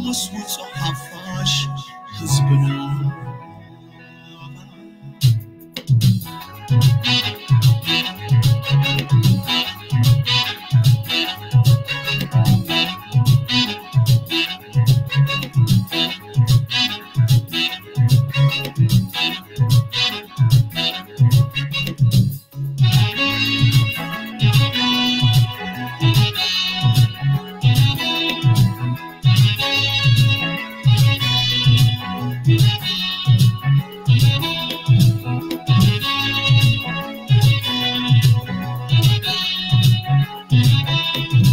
ምስ ውጹዕ ሓፋሽ ህዝብና።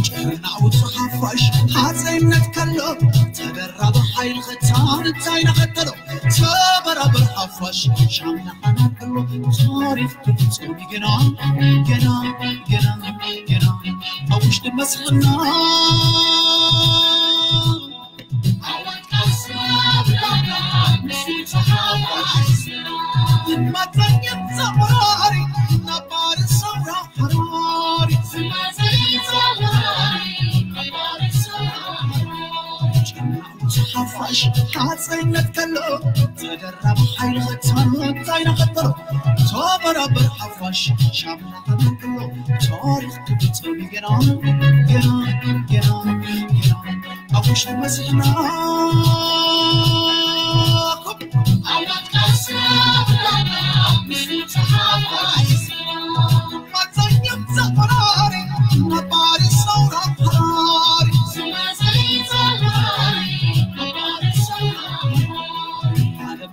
ጭርናው ሓፋሽ ሃፀይነት ከሎ ተደራቢ ሓይሊ ኸታን እንታይ ነኸተሎ ተበራበር ሓፋሽ ሻምና ኣናከሎ ታሪኽ ክፍጸም ገና ገና ገና ገና ኣብ ውሽጢ መስልና ሓፋሽ ሓፀይነት ከሎ ተደራቢ ሓይሊ ኸታን እንታይ ነኸተሎ ተበራበር ሓፋሽ ሻምና ኣናከሎ ታሪኽ ክፍጸም ገና ገና ገና ገና ኣብ ውሽጢ መስልና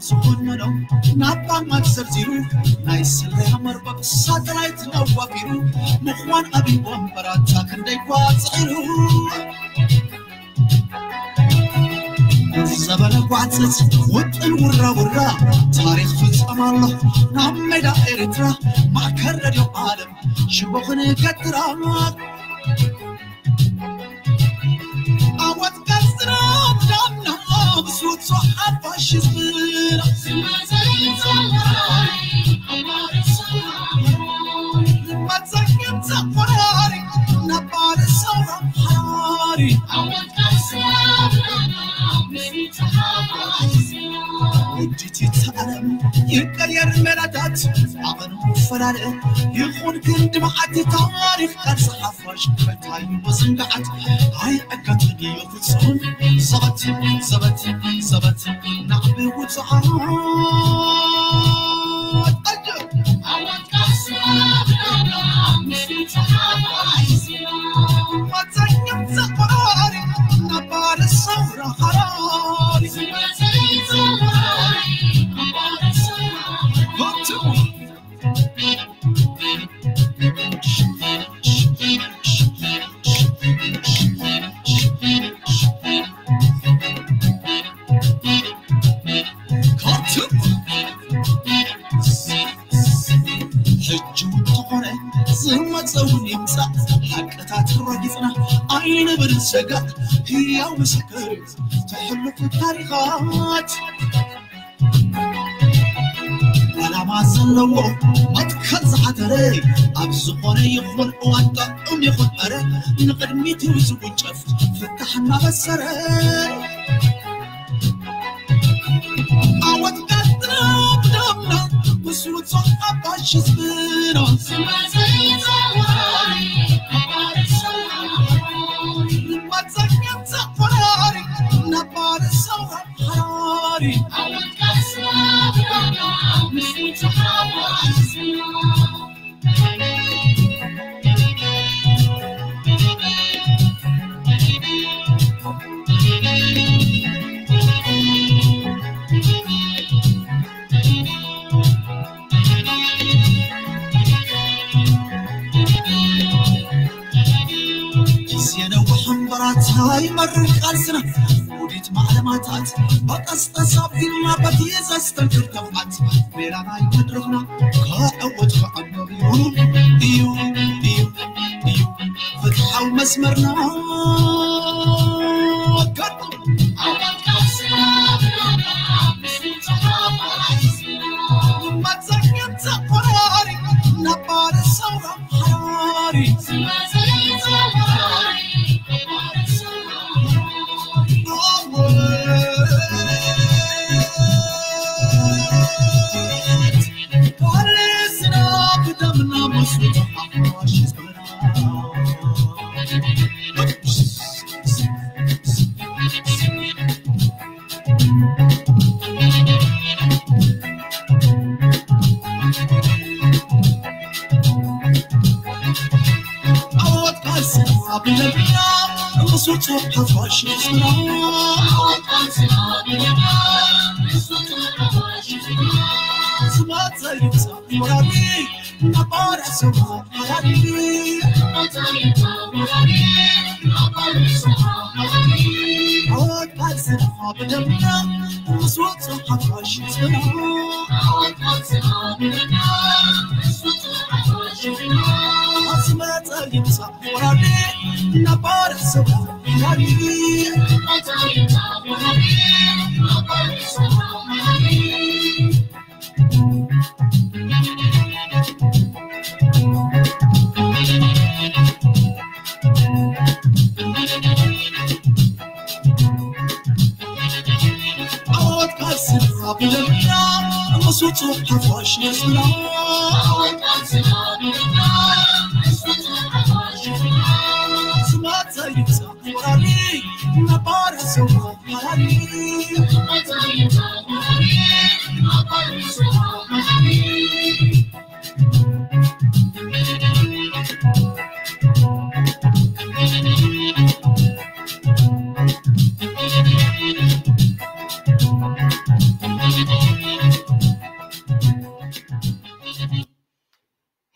ዝኾነሎም ናብ ባማት ዘርዚሩ ናይ ስለያ መርበብ ሳተላይት ኣዋፊሩ ምዃን ኣብይ ወንበራታ ክንደይ ኳ ጽዒሩ ዘበነ ጓዕጽጽ ውጥን ውራ ውራ ታሪኽ ፍጸም ኣሎ ናብ ሜዳ ኤርትራ ማእከል ረድዮ ዓለም ሽቦ ክንገትራ ኣወት ቀጽራ ዳምና ብሱት ሶሓት ፋሽስት መጸገም ዘቆራሪ ነባር ሰው ሓራሪ ውዲት ይተኣለም ይቀየር ሜላታት ኣቐኑ ፈላለ ይኹን ክንዲ መዓት ታሪኽ ቃልሲ ሓፋሽ ከታዩ መዘንጋዓት ኣይዕገትን እዩ ፍጹም ዘበት ዘበት ዘበት ናዕቢ ውጹዓት ሕጂ እውን ተኾነ ዝመፀ እውን ይምፃእ ሓቅታት ረጊፅና ኣይንብል ሰጋእ ህያው ምስክር ተሕልፉ ታሪኻት ዓላማ ዘለዎ መትከል ዝሓተረ ኣብ ዝኾነ ይኹን እዋን ጠዑም ይኹን ዕረ ንቕድሚት እዩ ዝውንጨፍ ፍታሕ እናበሰረ ዓወት ቀጥና ብደምና ምስ ውጹዕ ሓፋሽ ህዝብና መጸኛም ዘቆራሪ ነባር ሰው ሓራሪ ዓወት ቀጥና ብደምና ምስ ውጹዕ ሓፋሽ ህዝብና ግዜ ነዊሕ እምበራታ ይመርር ቃልስና ውዲት ማዕለማታት በቀስቀስ ኣቢልና በቲ ዘስተንክር ተፍዓት ሜላ ናይ መድረኽና ከዕወት ከዕመር እዩ እዩ እዩ እዩ ፍትሓዊ መስመርና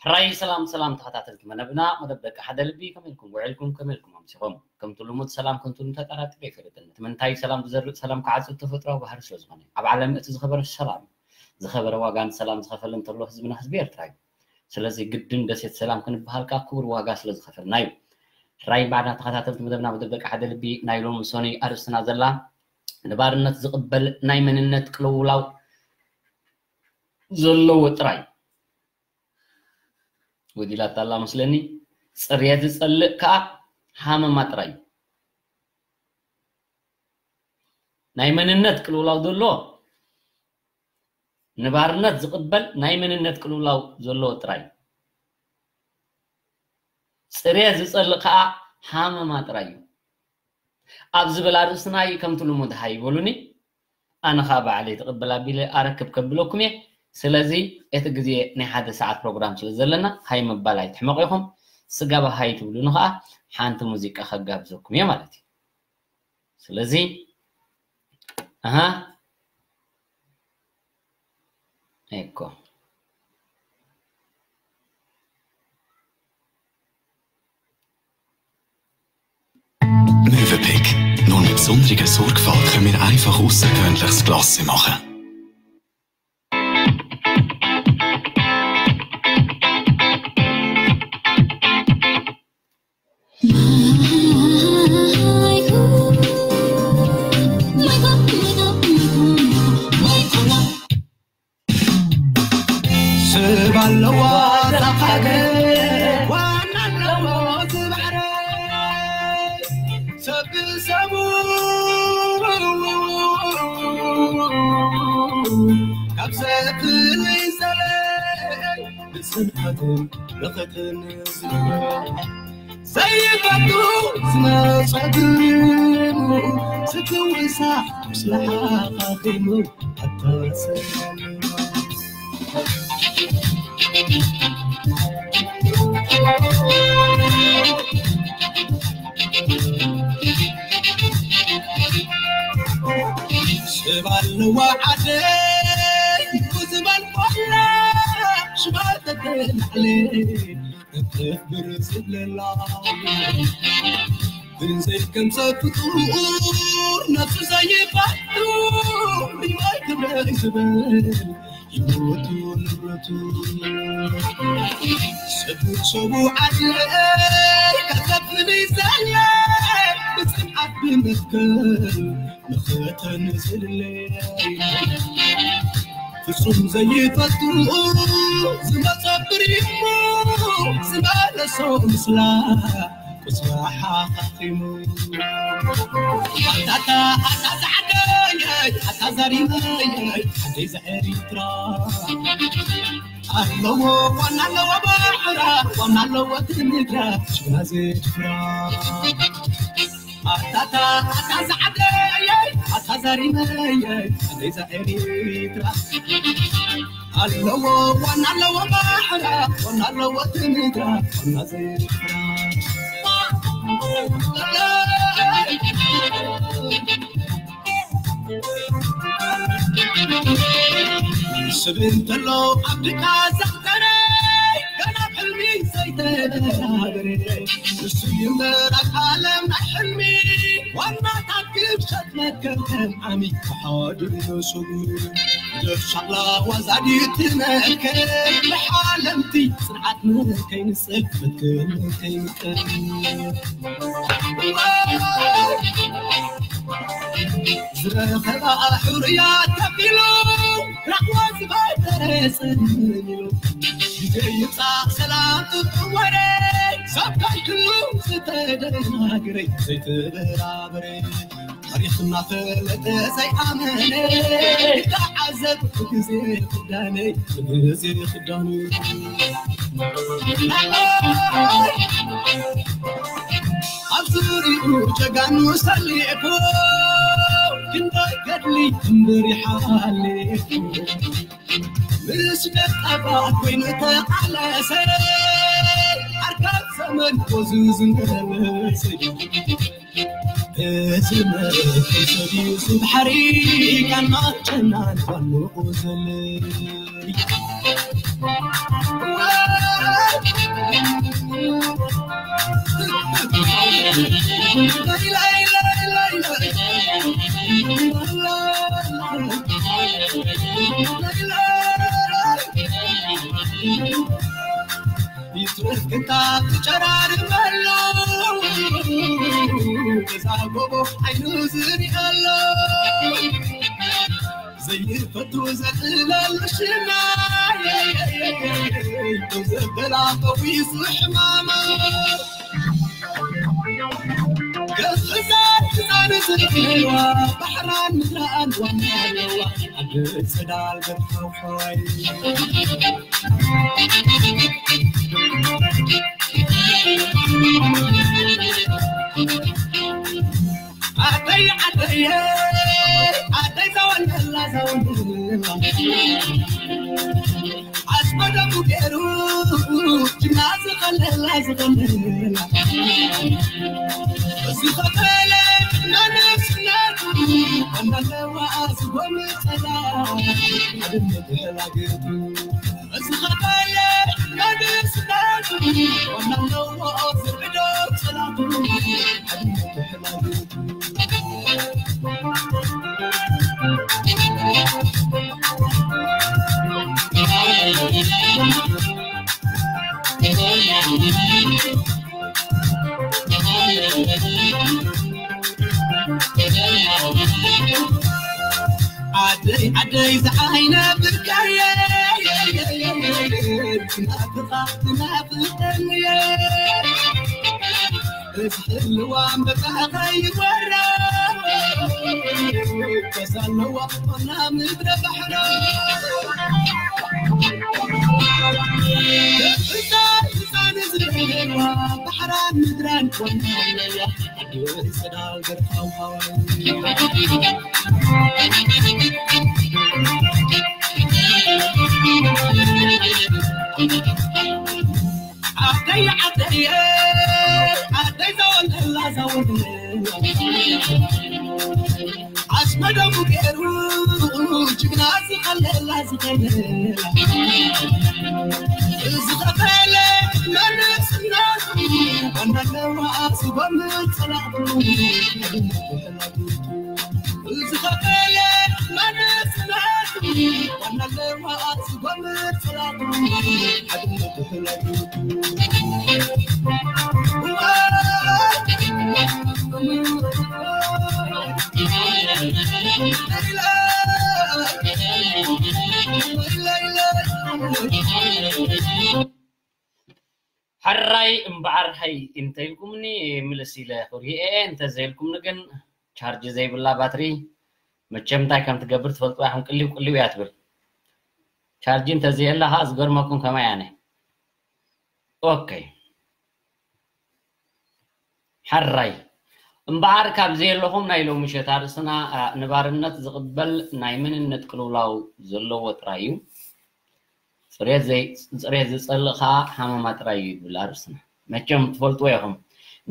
ሕራይ ሰላም ሰላም ተኸታተልቲ መደብና፣ መደብ ደቂ ሓደ ልቢ፣ ከመይ ኢልኩም ውዒልኩም፣ ከመይ ኢልኩም ኣምሲኹም? ከምቲ ልሙድ ሰላም ከንቱ እንተጠራጥር ኣይፈልጥን። እቲ ምንታይ ሰላም ዝዘርእ ሰላም ክዓጽድ ተፈጥሮኣዊ ባህሪ ስለ ዝኾነ፣ ኣብ ዓለም እቲ ዝኸበረ ሰላም፣ ዝኸበረ ዋጋ ንሰላም ዝኸፈለ እንተሎ ህዝብና ህዝቢ ኤርትራ እዩ። ስለዚ ግድን ደሴት ሰላም ክንበሃል ከኣ ክቡር ዋጋ ስለ ዝኸፈልና እዩ። ሕራይ ባዕዳ ተኸታተልቲ መደብና፣ መደብ ደቂ ሓደ ልቢ ናይ ሎሚ ሰኑይ ኣርእስትና ዘላ ንባርነት ዝቕበል ናይ መንነት ቅልውላው ዘለዎ ጥራይ ወዲላታ ኣላ መስለኒ። ጽርየት ዝጸልእ ከኣ ሃመማ ጥራይ። ናይ መንነት ቅልውላው ዘሎ ንባርነት ዝቕበል ናይ መንነት ቅልውላው ዘለዎ ጥራይ። ጽርየት ዝጸልእ ከኣ ሃመማ ጥራይ እዩ። ኣብ ዝብል ኣርእስትና እዩ ከምቲ ልሙድ ሃይ በሉኒ። ኣነ ኸኣ ባዕለይ ትቕብል ኣቢለ ኣረክብ ከብለኩም እየ። ስለዚ እቲ ግዜ ናይ ሓደ ሰዓት ፕሮግራም ስለ ዘለና ሃይ ምባል ኣይትሕመቑ ኢኹም። ስጋብ ሃይ ትብሉኒ ኸኣ ሓንቲ ሙዚቃ ከጋብዘኩም እየ ማለት እዩ። ስለዚ ኣሃ ኤኮ Mövenpick. Nun mit besonderer Sorgfalt können wir einfach aussergewöhnliches Glas machen. ሰብ ኣለዋ እዛ ሃገር፣ ዋና ኣለዎ እቲ ማዕረ። ሰብ ብሰቡ ካብ ሰብ ፍልይ ዝበለ፣ ብጽንዓትን ብኽእለትን ዝነብር። ዘይፈቱ ዝመጸ ድሙ፣ ዝትውሳ ምስላ ሓኻኺሙ ኣተሰለሙ። ሰብ ኣለዋ ዓደይ፣ ክዝበል ኮላ ሽማ ተተላዕለ። እፍፍ ብር ዝብለላ ግን ዘይከምሰ ፍጡር ነብሱ ዘይፈቱ ይማይ ክብረይ ዝብል ይሞቱ ንብረቱ። ሰቡ ሰቡ ዓድለይ ከከፍል ይዘለ ብጽንዓት ብመትከል ንኽተን ዝልለ ፍጹም ዘይፈቱ ዝመጸ ብሪሙ ዝመለሶ ምስላ ቁስላ ሓኻኺሙ። ኣታታ ኣታ ዛዓደየይ ኣታ ዛሪመየይ ኣደይ ዘኤሪትራ ኣለዎ ዋና ኣለዎ ባሕራ ዋና ኣለዎ ትምድራ ሽግና ዝድፍራ ኣታታ ኣታ ዛዓደየይ ኣታ ዛሪመየይ ኣደይ ዘኤሪትራ ኣለዎ ዋና ኣለዎ ባሕራ ዋና ኣለዎ ትምድራ ዋና ዝድፍራ ስብ እንተሎ ኣብ ድቃ ዘኽተረ ገና ሕልሚ ዘይተበራበረ ንሱ እዩ ምዕራብ ዓለም ናይ ሕልሚ ዋናታት ግብሸት መከምከም ዓሚ ክሓድር ንሱ ደፍ ሻቕላ ዋዛዲት መከ ንሓለምቲ ጽንዓት መከይንጽል መከይንጽል ዝረኸባ ሕሩያት ከፊሉ ራሕዋ ዝፈጠረ ጽምም ኢሉ ግዜ ይብጻሕ ሰላም ጥጡም ወረ ሳብ ካልክሉ ዝተደናግረ ዘይተበራበረ ታሪኽ እናፈለጠ ዘይኣመነ ይተዓዘብ ብግዜ ክዳነይ ብግዜ ክዳኑ ኣብ ዙሪኡ ጀጋኑ ሰሊፉ ክንደይ ገድሊ እምበር ይሓሊፉ ምስ ደቀባት ኮይኑ ተቓለሰ ኣርካብ ዘመን ወዙ ዝመለሰ እዚ መሬት ሰብዩ ስብሓሪ ካና ጨናን ፋኖ ዘለይ ይትረፍታ ትጨራርመሉ እዛ ጎቦ ዓይኑ ዝሪኣሎ ዘይፈቱ ዘጥለሉ ሽማ ዘበላ ፈዊሱ ሕማማ ገዝእዛ ህፃን ዝርእዋ ባሕራን ምድራን ዋና ኣለዋ ዓዲ ፀዳል ገርፋውሓዋይ ዓደይ ዓደየ ዓደይ ዘወንደላ ዘወንደላ ኣስመደሙ ገይሩ ጅና ዝኸለላ ዝኸለላ እዚ ኸፈለ ናነስነቱ እናለዋ ዝጎምፀላ ሓድነት ሕላገቱ እዚ ኸፈለ ናነስነቱ እናለዋ ዝዕዶ ፀላቱ ሓድነት ሕላገቱ ዓደይ ዓደይ ዝዓይነ ብርካየ ናፍቓ ትናፍቐንየ እዝሕልዋ መጣኸይ ወረ ከሳለዋ ና ምድረ ባሕሮ ህፃን ህፃን ዝረዋ ባሕራን ምድራን ኮናለያ ዓዲ ጽዳል ገርፋው ሃዋይ ዓደይ ዓደየ ዓደይ ዘወለላ ዘወለላ ኣስመደሙ ገይሩ ጅግና ዝኸለላ ዝኸለላ ዝኸፈለ መንስነቱ ዋናለዋ ስጎም ጸላቱ ዝኸፈለ መንስነቱ ዋናለዋ ስጎም ጸላቱ ሓድነቱ ሕላቱ ሕራይ እምበዓር ሃይ እንተኢልኩምኒ ምልስ ኢለ ክሪኤ እንተዘይልኩምኒ ግን ቻርጅ ዘይብላ ባትሪ መቸም እንታይ ከም ትገብር ትፈልጥዋ ኢኹም ቅልው ቅልው እያ ትብል ቻርጅ እንተዘየላ ከዓ ዝገርመኩም ከማይ ኣነ ኦኬ ሕራይ እምበኣር ካብ ዘየለኹም ናይ ሎሚ ምሸት ኣርእስትና ንባርነት ዝቕበል ናይ መንነት ቅልውላው ዘለዎ ጥራይ እዩ። ጽሬት ዝጸልእ ኸኣ ሃመማ ጥራይ እዩ ይብል ኣርእስትና። መቸም ትፈልጥዎ ኢኹም።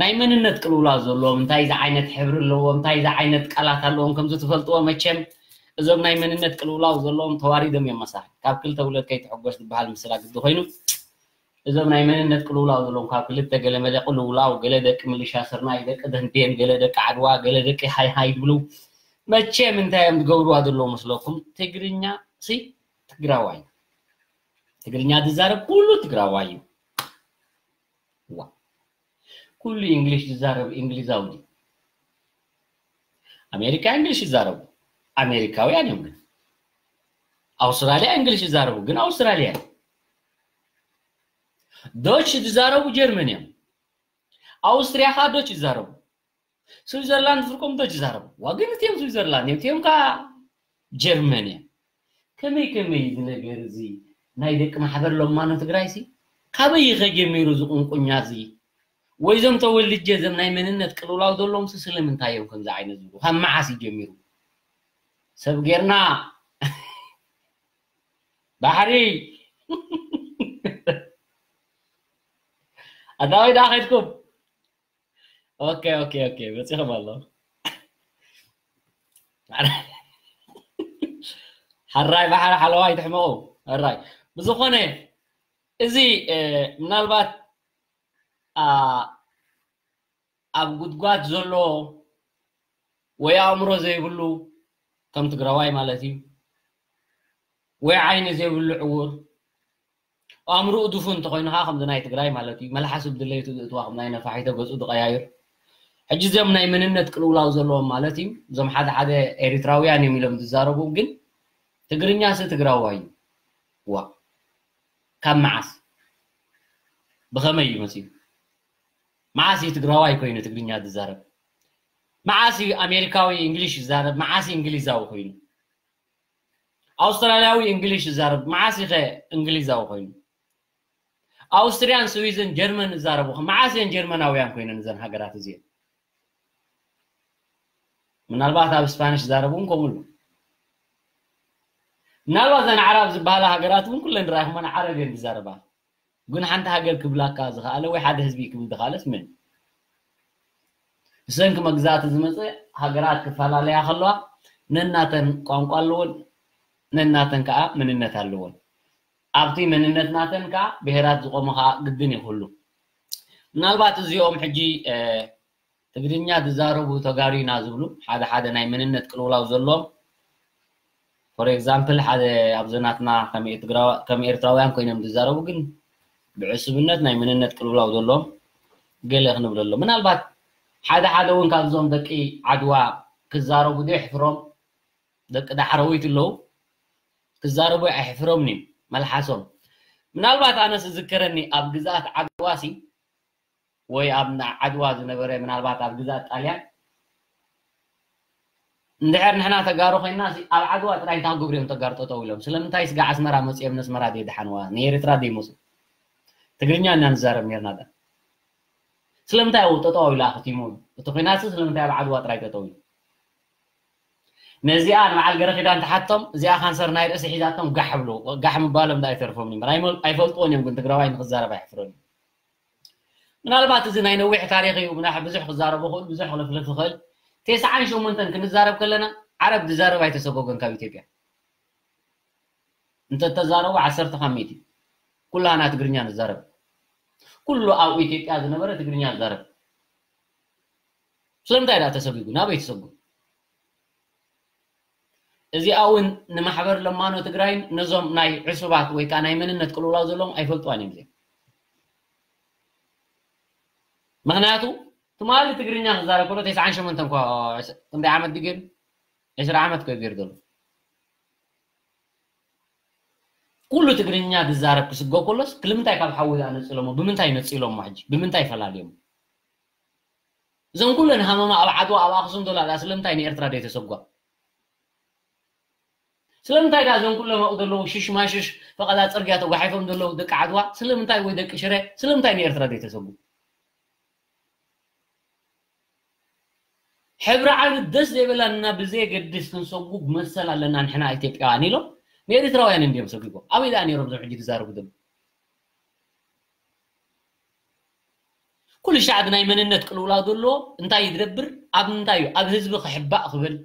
ናይ መንነት ቅልውላው ዘለዎም እንታይ ዝዓይነት ሕብሪ ኣለዎም፣ እንታይ ዝዓይነት ቃላት ኣለዎም ከምዚ ትፈልጥዎ መቸም እዞም ናይ መንነት ቅልውላው ዘለዎም ተዋሪዶም እዮም መሳኺ። ካብ ክልተ ውለድ ከይትሕጎስ ዝበሃል ምስላ ግዲ ኮይኑ፣ እዞም ናይ መንነት ቅልውላው ዘለዎም ካብ ክልተ ገለ መለ ቅልውላው፣ ገለ ደቂ ምልሻ ስርናይ፣ ደቂ ደንዴን፣ ገለ ደቂ ዓድዋ፣ ገለ ደቂ ሃይ ሃይ ዝብሉ፣ መቸም እንታይ እዮም ዝገብርዋ ዘለዉ መስለኩም? ትግርኛ ሲ ትግራዋይ። ትግርኛ ዝዛረብ ኩሉ ትግራዋይ እዩ። ዋ፣ ኩሉ እንግሊሽ ዝዛረብ እንግሊዛዊ ድዩ? ኣሜሪካ እንግሊሽ ይዛረቡ፣ ኣሜሪካውያን እዮም። ግን ኣውስትራሊያ እንግሊሽ ይዛረቡ፣ ግን ኣውስትራሊያ እዮም። ዶች ዝዛረቡ ጀርመን እዮም። ኣውስትሪያ ኸኣ ዶች ይዛረቡ። ስዊዘርላንድ ፍርቆም ዶች ይዛረቡ። ዋ፣ ግን እቲኦም ስዊዘርላንድ እዮም፣ እቲኦም ከኣ ጀርመን እዮም። ከመይ ከመይ እዚ ነገር እዚ ናይ ደቂ ማሕበር ለማኖ ትግራይ ሲ ካበይ እዩ ከጀሚሩ እዚ ቁንቁኛ እዚ? ወይ እዞም ተወልጀ እዞም ናይ መንነት ቅልውላው ዘለዎም ሲ ስለምንታይ እዮም ከምዚ ዓይነት ዝብሉ? ካብ መዓስ እዩ ጀሚሩ? ሰብ ጌርና ባሕሪ ኣታወይ ደኣ ከድኩም። ኦኬ ኦኬ ኦኬ፣ በፂኹም ኣሎ። ሓራይ ባሕሪ ሓለዋይ ትሕመቑ። ሕራይ። ብዝኾነ እዚ ምናልባት ኣብ ጉድጓድ ዘሎ ወይ ኣእምሮ ዘይብሉ ከም ትግራዋይ ማለት እዩ፣ ወይ ዓይኒ ዘይብሉ ዕውር፣ ኣእምርኡ ድፉን እንተኾይኑ ከዓ ከምዚ ናይ ትግራይ ማለት እዩ፣ መልሓስ ብድለይቱ ዝእትዋ ከም ናይ ነፋሒቶ ገፁ ዝቀያይር። ሕጂ እዚኦም ናይ መንነት ቅልውላው ዘለዎም ማለት እዩ፣ እዞም ሓደ ሓደ ኤሪትራውያን እዮም ኢሎም ዝዛረቡ፣ ግን ትግርኛ ሲ ትግራዋይ እዩ። ዋ፣ ካብ መዓስ ብኸመይ እዩ መፂኡ? መዓስ እዩ ትግራዋይ ኮይኑ ትግርኛ ዝዛረብ? መዓስ እዩ ኣሜሪካዊ እንግሊሽ ዝዛረብ? መዓስ እዩ እንግሊዛዊ ኮይኑ? ኣውስትራልያዊ እንግሊሽ ዝዛረብ መዓስ እዩ ከ እንግሊዛዊ ኮይኑ? ኣውስትርያን ስዊዝን ጀርመን ዝዛረቡ ከ መዓስ እየን ጀርመናውያን ኮይነን እዘን ሃገራት እዚአን? ምናልባት ኣብ ስፓኒሽ ዝዛረቡ እውን ከምኡ ኣሎ። ምናልባት እዘን ዓራብ ዝበሃላ ሃገራት እውን ኩለን ራይኹመን ዓረብ እየን ዝዛረባ። ግን ሓንቲ ሃገር ክብላካ ዝኸኣለ ወይ ሓደ ህዝቢ ክብል ዝኸኣለስ መን? ብሰንኪ መግዛእቲ ዝመፀ ሃገራት ክፈላለያ ከለዋ ነናተን ቋንቋ ኣለወን፣ ነናተን ከዓ መንነት ኣለወን። ኣብቲ መንነት ናተን ከዓ ብሄራት ዝቆሙ ከዓ ግድን እዩ ክህሉ። ምናልባት እዚኦም ሕጂ ትግርኛ ዝዛረቡ ተጋሩ ኢና ዝብሉ ሓደ ሓደ ናይ መንነት ቅልውላው ዘለዎም፣ for example ሓደ ኣብዚ ናትና ከም ኤርትራውያን ኮይኖም ዝዛረቡ ግን ብዕሱብነት ናይ መንነት ቅልውላው ዘለዎም ገለ ክንብል ኣሎ። ምናልባት ሓደ ሓደ እውን ካብዞም ደቂ ዓድዋ ክዛረቡ ዶ የሕፍሮም? ደቂ ዳሕረዊት ኣለዉ ክዛረቡ ኣየሕፍሮምን እዩ መልሓሶም። ምናልባት ኣነ ዝዝከረኒ ኣብ ግዝኣት ዓድዋ ሲ ወይ ኣብ ዓድዋ ዝነበረ ምናልባት ኣብ ግዝኣት ጣልያን እንድሕር ንሕና ተጋሩ ኮይና ኣብ ዓድዋ ጥራይ እንታይ ክገብሩ እዮም ተጋሩ ጠጠው ኢሎም? ስለምንታይ ስጋ ኣስመራ መፂኦም ነስመራ ደይደሓንዋ ንኤርትራ ደይመፁ? ትግርኛ እና ንዛረብ ነርና ዳ ስለምንታይ ኣብኡ ጠጠው ኢሉ ኣኽቲሙ? እቲ ኩናት ስለምንታይ ኣብ ዓድዋ ጥራይ ጠጠው ኢሉ? ነዚኣ ንበዓል ገረኺዳን ተሓቶም እዚኣ ካንሰር ናይ ርእሲ ሒዛቶም ጋሕ ብሉ። ጋሕ ምባሎም ዳ ኣይተርፎም እዩ። ኣይፈልጥዎን እዮም ግን ትግራዋይ ንክዛረብ ኣይሕፍሮን እዩ። ምናልባት እዚ ናይ ነዊሕ ታሪክ እዩ። ብዙሕ ክዛረቡ ክእል ብዙሕ ክልፍልፍ ክእል። ተስዓን ሸሞንተን ክንዛረብ ከለና ዓረብ ዝዛረብ ኣይተሰጎገን ካብ ኢትዮጵያ እንተተዛረቡ ዓሰርተ ካብ ሚእቲ ኩላና ትግርኛ ንዛረብ። ኩሉ ኣብ ኢትዮጵያ ዝነበረ ትግርኛ ዝዛረብ ስለምንታይ ደኣ ተሰጒጉ? ናበይ ተሰጒጉ? እዚኣ እውን ንማሕበር ለማኖ ትግራይን ነዞም ናይ ዕሱባት ወይ ከዓ ናይ መንነት ቅልውላው ዘለዎም ኣይፈልጥዋን እዮም እዚኦም። ምክንያቱ ትማሊ ትግርኛ ክዛረብ ከሎ ተስዓን ሸሞንተን እኳ ክንደይ ዓመት ድዩ ገይሩ? ዕስራ ዓመት እኮ እዩ ገይሩ ዘሎ። ኩሉ ትግርኛ ዝዛረብ ክስጎ ከሎስ ክልምንታይ ካብ ሓዊ ዝኣ ነፂሎሞ? ብምንታይ ነፂሎሞ? ሕጂ ብምንታይ ፈላልዮሞ? እዞም ኩለን ሃመማ ኣብ ዓድዋ ኣብ ኣክሱም ዘሎ ኣላ ስለምንታይ ንኤርትራ ደይተሰጓ? ስለምንታይ ዳ እዞም ኩሎም ኣብኡ ዘለዉ ሽሽ ማሽሽ ፈቐዳ ፅርግያ ተጓሒፎም ዘለዉ ደቂ ዓድዋ ስለምንታይ ወይ ደቂ ሽረ ስለምንታይ ንኤርትራ ደይተሰጉ? ሕብሪ ዓይነት ደስ ዘይበላና ብዘየገድስ ክንሰጉ መሰል ኣለና ንሕና ኢትዮጵያውያን ኢሎም ንኤርትራውያን እንዲዮም ሰጊጎም። ኣበይ ደኣ ነይሮም እዞም ሕጂ ዝዛረቡ ዘለዉ? ኩሉ ሻዕ ናይ መንነት ቅልውላው ዘለዎ እንታይ ይድረብር? ኣብ ምንታይ እዩ? ኣብ ህዝቢ ክሕባእ ክብል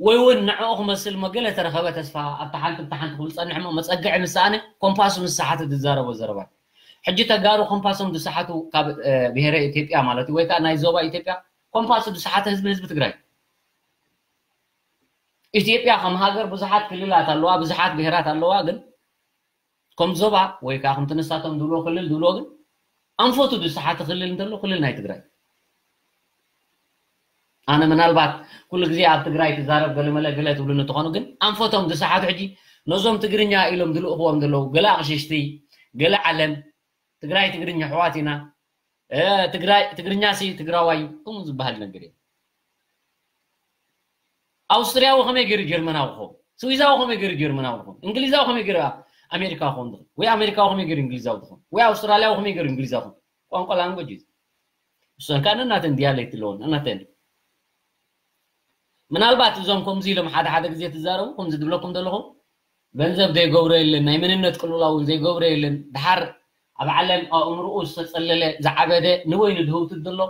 ወይ እውን ንዕኡ ክመስል እሞ ገለ ተረኸበ ተስፋ ኣብታ ሓንቲ ብታ ሓንቲ ክብል ጸንሕ እሞ መጸግዒ ምስ ሰኣነ ኮምፓሱ ምስ ሰሓተ ዝዛረቦ ዘረባ። ሕጂ ተጋሩ ኮምፓሶም ዝሰሓቱ ካብ ብሄረ ኢትዮጵያ ማለት እዩ ወይ ከዓ ናይ ዞባ ኢትዮጵያ ኮምፓሱ ዝሰሓተ ህዝቢ ህዝቢ ትግራይ። ኢትዮጵያ ከም ሃገር ብዙሓት ክልላት ኣለዋ፣ ብዙሓት ብሄራት ኣለዋ። ግን ከም ዞባ ወይ ከዓ ከምቲ ንሳቶም ዝብሎ ክልል ዝብሎ ግን ኣንፈቱ ዝሰሓተ ክልል እንተሎ ክልል ናይ ትግራይ። ኣነ ምናልባት ኩሉ ግዜ ኣብ ትግራይ ትዛረብ ገለመለ ገለ ትብሉ እንትኾኑ ግን ኣንፈቶም ዝሰሓቱ ሕጂ ነዞም ትግርኛ ኢሎም ዝልእኽዎም ዘለዉ ገለ ኣቕሽሽቲ ገለ ዓለም ትግራይ ትግርኛ ኣሕዋት ኢና ትግራይ ትግርኛ ሲ ትግራዋይ እዩ ከምኡ ዝበሃል ነገር እዩ። ኣውስትርያዊ ከመይ ገይሩ ጀርመናዊ ክኸውን? ስዊዛዊ ከመይ ገይሩ ጀርመናዊ ክኸውን? እንግሊዛዊ ከመይ ገይሩ ኣሜሪካዊ ክኸውን ዝኽእል? ወይ ኣሜሪካዊ ከመይ ገይሩ እንግሊዛዊ ዝኸውን? ወይ ኣውስትራልያዊ ከመይ ገይሩ እንግሊዛዊ ክኸውን? ቋንቋ ላንጎጅ እዩ። እሰን ከዓ ነናተን ዲያሌክት ኣለዎን ነናተን። ምናልባት እዞም ከምዚ ኢሎም ሓደ ሓደ ግዜ ትዛረቡ ከምዚ ዝብለኩም ዘለኹ ገንዘብ ዘይገብሮ የለን፣ ናይ መንነት ቅልውላው እውን ዘይገብሮ የለን። ድሓር ኣብ ዓለም ኣእምርኡ ዝተጸለለ ዝዓበደ ንበይኑ ዝህውትት ዘሎ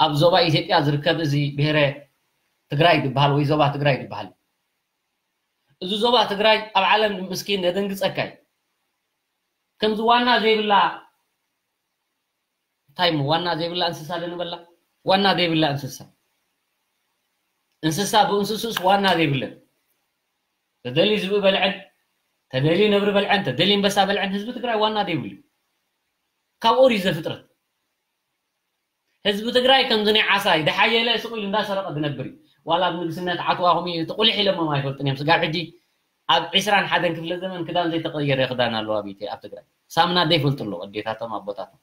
ኣብ ዞባ ኢትዮጵያ ዝርከብ እዚ ብሄረ ትግራይ ዝበሃል ወይ ዞባ ትግራይ ዝበሃል እዚ ዞባ ትግራይ ኣብ ዓለም ምስኪን ነደንግጸካ እዩ። ከምዚ ዋና ዘይብላ እንታይ እሞ ዋና ዘይብላ እንስሳ ዶ ንበላ? ዋና ዘይብላ እንስሳ። እንስሳ ብእንስስኡስ ዋና ዘይብለን። ተደልዩ ዝብኢ በልዐን፣ ተደልዩ ነብሪ በልዐን፣ ተደልዩ ኣንበሳ በልዐን። ህዝቢ ትግራይ ዋና ዘይብሉ። ካብ ኦሪት ዘፍጥረት። ህዝቢ ትግራይ ከምዚ ናይ ዓሳ እዩ። ድሓየለ ስቕ ኢሉ እንዳሰረቐ ዝነብር እዩ። ዋላ ኣብ ንግስነት ዓትዋ ከምኡ እዩ። እቲ ቁሊሕ ኢሎሞም ኣይፈልጡን እዮም። ስጋብ ሕጂ ኣብ ዒስራን ሓደን ክፍለ ዘመን ክዳን ዘይተቐየረ ክዳን ኣለዋ ኣብ ኢትዮ-፣ ኣብ ትግራይ። ሳምና ዘይፈልጡ ኣለዉ ኣዴታቶም ኣቦታቶም።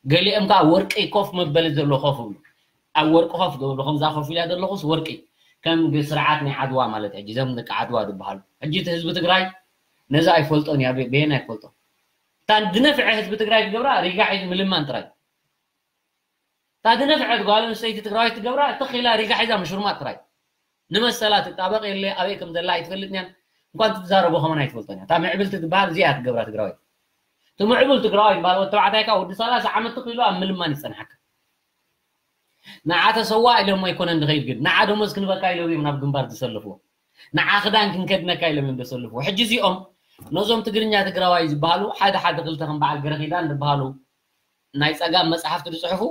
ገሊኦም ከዓ ወርቂ ኮፍ መበሊ ዘሎ ኮፍ ይብሉ። ኣብ ወርቂ ኮፍ ዝብሉ ከምዛ ኮፍ ኢላ ዘለኹስ ወርቂ ከም ግ-፣ ስርዓት ናይ ዓድዋ ማለት ሕጂ እዞም ደቂ ዓድዋ ዝበሃሉ። ሕጂ እቲ ህዝቢ ትግራይ ነዚ ኣይፈልጦን እዩ። ኣበ-፣ በየን ኣይፈልጦ። እታ ዝነፍዐ ህዝቢ ትግራይ ዝገብራ ሪጋ ሒዙ ምልማን ጥራይ። እታ ዝነፍዐት ጓል ኣንስተይቲ ትግራዊት ትገብራ ትኽ ኢላ ሪጋ ሒዛ ምሽርማጥ ጥራይ። ንመሰላ ትጣበቕ የለ ኣበይ ከም ዘላ ኣይትፈልጥን እያ። እንኳን ትዛረቦ ከማን ኣይትፈልጦን እያ። እታ ምዕብልቲ ትበሃል እዚኣ ትገብራ ትግራዊት። እቲ ምዕቡል ትግራዋይ ዝበሃል ወዲ ተባዕታይ ከዓ ወዲ ሰላሳ ዓመት ትኽ ኢሉ ኣብ ምልማን ይጸንሓካ። ንዓ ተሰዋ ኢሎሞ ኣይኮነን ዝኸይድ ግን ንዓ ደሞዝ ክንበካ ኢሎም እዮም ናብ ግንባር ዝሰልፍዎ። ንዓ ክዳን ክንከድነካ ኢሎም እዮም ዘሰልፍዎ። ሕጂ እዚኦም ነዞም ትግርኛ ትግራዋይ ዝበሃሉ ሓደ ሓደ ክልተ ከም በዓል ገረኺዳን ዝበሃሉ ናይ ጸጋም መጽሓፍቲ ዝጽሕፉ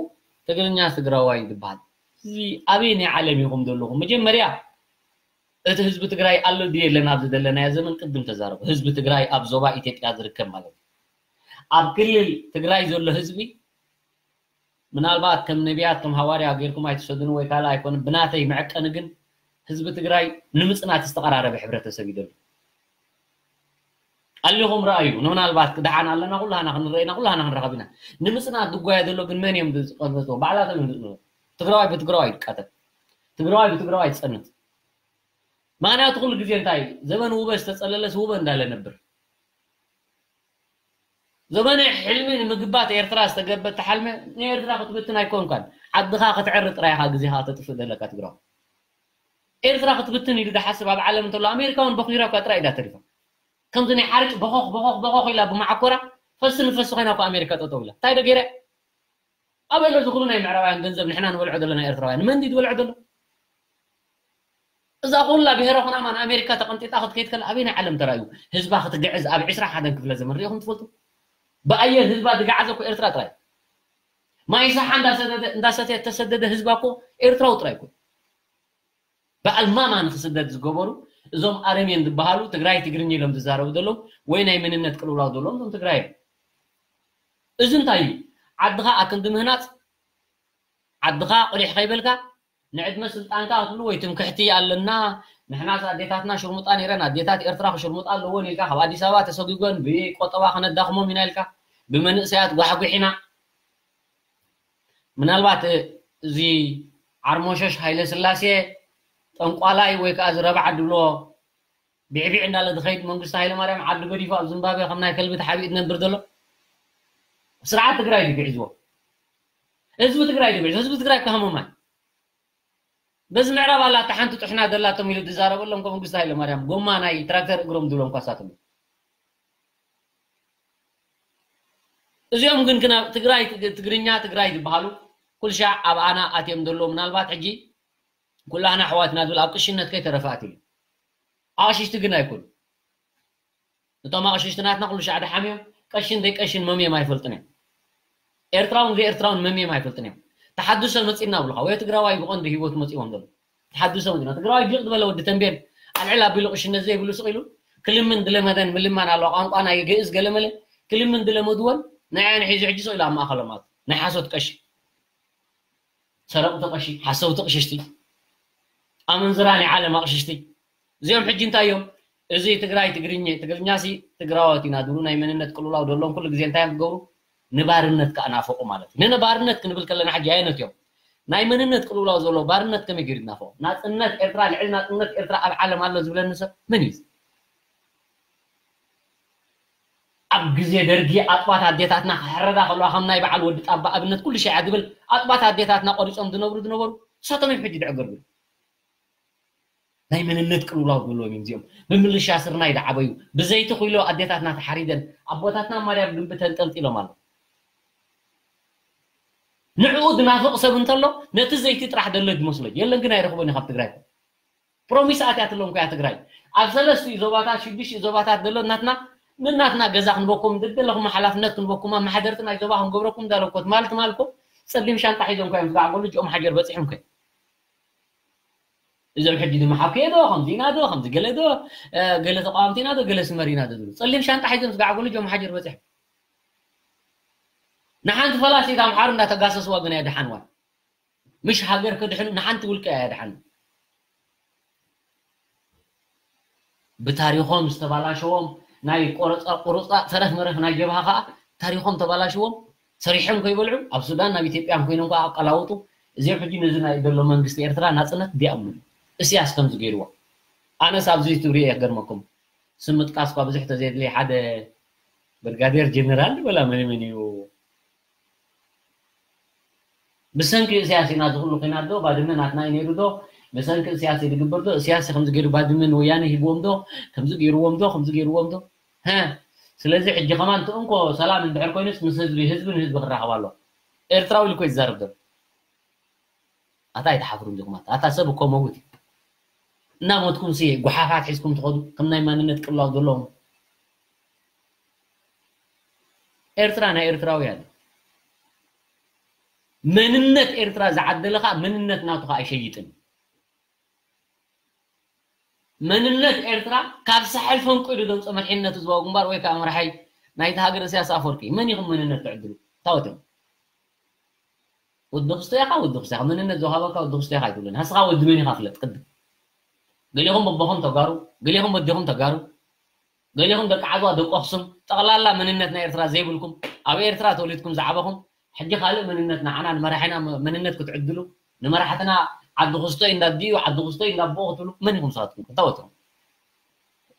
ትግርኛ ትግራዋይ ዝበሃል። እዚ ኣበየናይ ዓለም ኢኹም ዘለኹም? መጀመርያ እቲ ህዝቢ ትግራይ ኣሎ ድዩ የለን ኣብዚ ዘለናዮ ዘመን ቅድም ተዛረቡ። ህዝቢ ትግራይ ኣብ ዞባ ኢትዮጵያ ዝርከብ ማለት እዩ። ኣብ ክልል ትግራይ ዘሎ ህዝቢ ምናልባት ከም ነቢያት ከም ሃዋርያ ጌርኩም ኣይትሰዱን ወይ ካልእ ኣይኮነን። ብናተይ መዐቀኒ ግን ህዝቢ ትግራይ ንምጽናት ዝተቐራረበ ሕብረተሰብ እዩ ዘሎ። ኣሊኹም ረኣዩ። ንምናልባት ደሓን ኣለና፣ ኩላህና ክንረአና፣ ኩላህና ክንረኸብ ኢና። ንምጽናት ዝጓየ ዘሎ ግን መን እዮም ዝቐንጠጥዎ? ባዕላቶም እዮም ዝጽንቱ። ትግራዋይ ብትግራዋይ ይቃተል። ትግራዋይ ብትግራዋይ ይጸንት። ምኽንያቱ ኩሉ ግዜ እንታይ እዩ? ዘበን ውበ ዝተጸለለስ ውበ እንዳለ ነብር። ዘበነ ሕልሚ ንምግባት ኤርትራ ዝተገበተ ሓልሚ ንኤርትራ ክትብትን ኣይኮንካን። ዓድኻ ክትዕሪ ጥራይ ኢኻ ግዜኻ ከተጥፍእ ዘለካ ትግራዋይ። ኤርትራ ክትብትን ኢሉ ዝሓስብ ኣብ ዓለም እንተሎ ኣሜሪካ እውን በኺራ እኳ ጥራይ ኢዳ ተሪፋ። ከምዚ ናይ ሓርጭ በኾኽ በኾኽ በኾኽ ኢላ ብመዓኮራ ፈሲ ንፈሲ ኮይና እኳ ኣሜሪካ ጠጠው ኢላ። እንታይ ዶ ገይረ? ኣበይ ኣሎ እዚ ኩሉ ናይ ምዕራባውያን ገንዘብ ንሕና ንበልዖ ዘለና ኤርትራውያን? መን ድዩ ዝበልዖ ዘሎ? እዛ ኩላ ብሄረ ኩናማ ንኣሜሪካ ተቐንጢጣ ክትከይድ ከላ ኣበይ ናይ ዓለም ተራእዩ? ህዝባ ክትግዕዝ ኣብ ዒስራ ሓደን ክፍለ ዘመን ሪኢኹም ትፈልጡ? ብኣየር ህዝባ ዝገዓዘ እኮ ኤርትራ ጥራይ። ማይ ሳሓ እንዳሰደደ እንዳሰተየ እተሰደደ ህዝባ እኮ ኤርትራዊ ጥራይ እኮ። በዓል ማማ ንክስደድ ዝገበሩ እዞም ኣረሜን ዝበሃሉ ትግራይ ትግርኛ ኢሎም ዝዛረቡ ዘለዉ ወይ ናይ መንነት ቅልውላው ዘለዎም እዞም ትግራይ እዮም። እዚ እንታይ እዩ? ዓድኻ ኣክንዲ ምህናፅ ዓድኻ ቁሊሕ ከይበልካ ንዕድመ ስልጣንካ ክትብሉ ወይ ትምክሕቲ ኣለና ንሕናስ ኣዴታትና ሽርሙጣ ነይረን ኣዴታት ኤርትራ ክሽርሙጣ ኣለዎን ኢልካ ካብ ኣዲስ ኣበባ ተሰጒጎን ብቆጠባ ከነዳኽሞም ኢና ኢልካ ብመንእሰያት ጓሕጒሕ ኢና ምናልባት እዚ ዓርሞሸሽ ሃይለ ስላሴ ጠንቋላይ ወይ ከዓ እዚ ረብዓ ድብሎ ብዕቢዕ እንዳለ ዝኸይድ መንግስቲ ሃይለ ማርያም ዓዲ ገዲፉ ኣብ ዝምባብያ ከም ናይ ከልቢ ተሓቢኡ ዝነብር ዘሎ ስርዓት ትግራይ እዩ ግዕዝዎ ህዝቢ ትግራይ እዩ ግዕዝዎ ህዝቢ ትግራይ ከሃመማይ በዚ ምዕራብ ኣላ እታ ሓንቲ ጥሕና ዘላቶም ኢሉ ዝዛረበሎም ከ መንግስቲ ሃይለ ማርያም ጎማ ናይ ትራክተር እግሮም ዝብሎም ኳሳቶም እዚኦም ግን ክና ትግራይ ትግርኛ ትግራይ ዝበሃሉ ኩልሻዕ ኣብ ኣና ኣትዮም ዘለዉ ምናልባት ሕጂ ኩላህና ኣሕዋትና ዝብል ኣብ ቅሽነት ከይተረፈ ኣትዩ። ኣቕሽሽቲ ግን ኣይኮኑ። እቶም ኣቕሽሽቲ ናትና ኩሉ ሻዕ ደሓም እዮም። ቀሽን ዘይቀሽን መምዮም ኣይፈልጥን እዮም። ኤርትራውን ዘይኤርትራውን መምዮም ኣይፈልጥን እዮም። ተሓድሶ መጺና ብሉኻ ወይ ትግራዋይ ብቐንዱ ህይወት መጺዎም ዘሎ ተሓድሶ መጺና። ትግራዋይ ዲቕ ዝበለ ወዲ ተንቤን ኣልዕል ኣቢሉ ቅሽነት ዘይብሉ ስቕ ኢሉ ክልምን ድለመደን ምልማን ኣለዋ። ቋንቋ ናይ ግእዝ ገለመለ ክልምን ድለመድወን ንዓን ሒዙ ሕጂ ስቕ ኢሉ ኣብ ማእኸሎም ኣቱ ናይ ሓሶት ቀሺ ሰረቕቲ ቀሺ ሓሰውቲ ቅሽሽቲ ኣመንዝራ ናይ ዓለም ኣቕሽሽቲ እዚኦም ሕጂ እንታይ እዮም? እዚ ትግራይ ትግርኛ ትግርኛ ሲ ትግራዎት ኢና ዝብሉ ናይ መንነት ቅልውላው ዘለዎም ኩሉ ግዜ እንታይ እዮም ዝገብሩ? ንባርነት ከዓ ናፈቁ ማለት እዩ። ንባርነት ክንብል ከለና ሕጂ ኣየነት እዮም? ናይ መንነት ቅልውላው ዘለዎ ባርነት ከመይ ገይሩ ዝናፈቁ? ናፅነት ኤርትራ ልዕሊ ናፅነት ኤርትራ ኣብ ዓለም ኣሎ ዝብለኒ ሰብ መን እዩ? ኣብ ግዜ ደርጊ ኣጥባት ኣዴታትና ክሕረዳ ከለዋ ከም ናይ በዓል ወዲ ጣባ ኣብነት ኩሉ ሻዕ ዝብል ኣጥባት ኣዴታትና ቆሪጾም ዝነብሩ ዝነበሩ እሳቶም እዮም ሕጂ ድዕገርግሩ ናይ መንነት ቅልውላው ዘለዎም እዮም እዚኦም ብምልሻ ስርናይ ዝዓበዩ ብዘይቲ ኩይሎ ኣዴታትና ተሓሪደን ኣቦታትና ማርያም ግንቢ ተንጠልጢሎም ኣሎ ንዕኡ ዝናፍቕ ሰብ እንተሎ ነቲ ዘይቲ ጥራሕ ደሎ ዝመስሎ የለን ግን ኣይረኽቦን እዩ ካብ ትግራይ ፕሮሚስ ኣትያትሎም ኮያ ትግራይ ኣብ ሰለስቲኡ ዞባታት ሽዱሽቲኡ ዞባታት ዘሎ ናትና ንናትና ገዛ ክንበኩም ዝደለኹም ሓላፍነት ክንበኩም ኣመሓደርቲ ናይ ዞባ ክንገብረኩም እንዳለኮት ማለት ማልኮ ፀሊም ሻንጣ ሒዞም ኮዮም ዝጋዕገሉ እጅኦም ሓጀር በፂሖም ኮዮም እዞም ሕጂ ድማ ሓብከየ ዶ ከምዚ ኢና ዶ ከምዚ ገለ ዶ ገለ ተቃወምቲ ኢና ዶ ገለ ስመር ኢና ዶ ዝብሉ ፀሊም ሻንጣ ሒዞም ዝጋዕገሉ እጅኦም ሓጀር በፂሖም ንሓንቲ ፈላሲት ኣምሓሩ እንዳተጋሰስዋ ግን ኣየድሓንዋን ምሽ ሃገር ክድሕኑ ንሓንቲ ውልቀ ኣየድሓኑ ብታሪኾም ዝተባላሸዎም ናይ ቆረፃ ቁሩፃ ተረፍ መረፍ ናይ ጀብሃ ከዓ ታሪኾም ተባላሽዎም ሰሪሖም ከይበልዑ ኣብ ሱዳን ናብ ኢትዮጵያ ኮይኖም ከዓ ኣቀላውጡ እዚኦም ሕጂ ነዚ ናይ ዘሎ መንግስቲ ኤርትራ ናፅነት ዲኣምኑ እስያስ ከምዚ ገይርዎ ኣነስ ኣብዚ ትብሪ የገርመኩም ስም ምጥቃስ እኳ ብዙሕ ተዘየድሊ ሓደ ብርጋዴር ጀነራል ዝበላ መን መን እዩ ብሰንኪ እስያስ ኢና ዝኽሉ ኮይና ዶ ባድመ ናትና እዩ ነይሩ ዶ ብሰንኪ እስያስ እዩ ዝግበር ዶ እስያስ ከምዚ ገይሩ ባድመ ንወያነ ሂብዎም ዶ ከምዚ ገይርዎም ዶ ከምዚ ገይርዎም ዶ ሀ ስለዚ ሕጂ ከማን ትእንኮ ሰላም እንድሕር ኮይኑስ ምስ ህዝቢ ህዝቢ ንህዝቢ ክራኸብ ኣሎ ኤርትራዊ ኢሉ እኮ ይዛረብ ዘሎ ኣታ ኣይትሓፍሩን ዲኹም ኣታ ኣታ ሰብ እኮ መውት እዩ እናሞትኩም ሲ ጉሓፋት ሒዝኩም ትኸዱ ከም ናይ ማንነት ቅላው ዘለዎም ኤርትራ ናይ ኤርትራውያን መንነት ኤርትራ ዝዓደለ ከዓ መንነት ናቱ ከዓ ኣይሸይጥን መንነት ኤርትራ ካብ ሳሕል ፈንቂሉ ዘምፀ መርሒነት ህዝባዊ ግንባር ወይ ከዓ መራሒ ናይቲ ሃገር እስያስ ኣፈወርቂ መን ኢኹም መንነት ትዕድሉ ታወትም ወዲ ክስቶ ኢኻ ወዲ ክስቶ ኢኻ መንነት ዝወሃበካ ወዲ ክስቶ ኢኻ ኣይትብልን ንስኻ ወዲ መን ኢኻ ፍለጥ ቅድም ገሊኹም በቦኹም ተጋሩ ገሊኹም ወዲኹም ተጋሩ ገሊኹም ደቂ ዓድዋ ደቂ ኣኽሱም ጠቕላላ መንነት ናይ ኤርትራ ዘይብልኩም ኣብ ኤርትራ ተወሊድኩም ዝዓበኹም ሕጂ ካልእ መንነት ንዓና ንመራሒና መንነት ክትዕድሉ ንመራሕትና ዓዲ ክስቶ እንዳዲኡ ዓዲ ክስቶ እንዳቦኡ ክትብሉ መን ኢኹም ንስኻትኩም እንታይ ወትኹም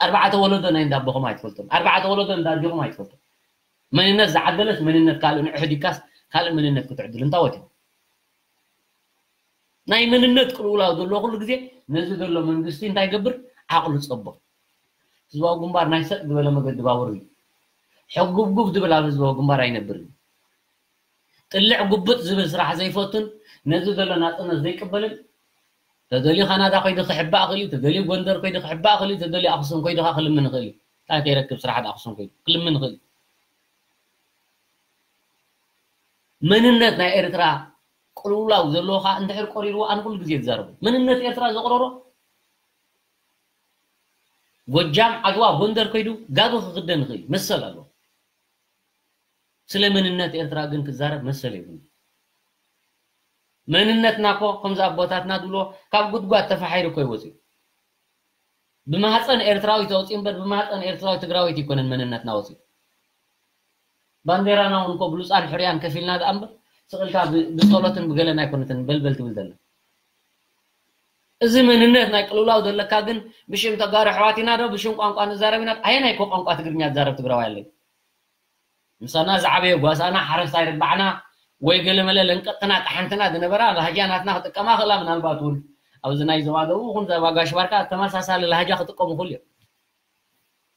ኣርባዕተ ወለዶ ናይ እንዳቦኹም ኣይትፈልጡን ኣርባዕተ ወለዶ እንዳዲኹም ኣይትፈልጡን መንነት ዝዓደለስ መንነት ካልእ ንዕሕዲካስ ካልእ መንነት ክትዕድል እንታይ ወትኹም ናይ መንነት ቅልውላው ዘሎ ኩሉ ግዜ ነዚ ዘሎ መንግስቲ እንታይ ገብር ዓቕሉ ጸቦ ህዝባዊ ግንባር ናይ ሰጥ ዝበለ መገዲ ባቡር እዩ ሕጉብጉብ ዝብል ኣብ ህዝባዊ ግንባር ኣይነብርን ጥልዕ ጉብጥ ዝብል ስራሕ ዘይፈቱን ነዚ ዘሎ ናፅነት ዘይቅበልን ተደልዩ ካናዳ ኮይዱ ክሕባእ ክእል እዩ ተደልዩ ጎንደር ኮይዱ ክሕባእ ክእል እዩ ተደልዩ ኣክሱም ኮይዱ ከዓ ክልምን ይኽእል እዩ እንታይ ከይረክብ ስራሕ ኣክሱም ኮይዱ ክልምን ይኽእል እዩ መንነት ናይ ኤርትራ ቅልውላው ዘለዎ ከዓ እንድሕር ቆሪርዎ ኣነ ኩሉ ግዜ ዝዛረቡ መንነት ኤርትራ ዘቕረሮ ጎጃም ዓድዋ ጎንደር ከይዱ ጋቢ ክክደን ይኽእል መሰል ኣለዎ ስለ መንነት ኤርትራ ግን ክዛረብ መሰል የብሉ መንነትና ኮ ከምዚ ኣቦታትና ዝብልዎ ካብ ጉድጓድ ተፋሒሩ እኮ ይወፅኡ ብማህፀን ኤርትራዊ ተወፅኡ እምበር ብማህፀን ኤርትራዊ ትግራዊት ይኮነን መንነትና ወፅኡ ባንዴራና እውን እኮ ብሉፃን ሕርያን ከፊልና ዝኣምበር ስቕልካ ብፀሎትን ብገለን ኣይኮነትን በልበል ትብል ዘለ እዚ መንነት ናይ ቅልውላው ዘለካ ግን ብሽም ተጋሩ ኣሕዋት ኢና ዶ ብሽም ቋንቋ ንዛረብ ኢና ኣየናይ ኮ ቋንቋ ትግርኛ ዝዛረብ ትግራዋይ ኣለዩ ምሳና ዝዓበየ ጓሳና ሓረስታይ ርባዕና ወይ ገለመለ ለንቀጥትና ጠሓንትና ዝነበራ ላህጃ ናትና ክጥቀማ ክእላ ምናልባት እውን ኣብዚ ናይ ዞባ ደቡብ ይኹን ዞባ ጋሽ ባርካ ተመሳሳሊ ላህጃ ክጥቀሙ ክእሉ እዮም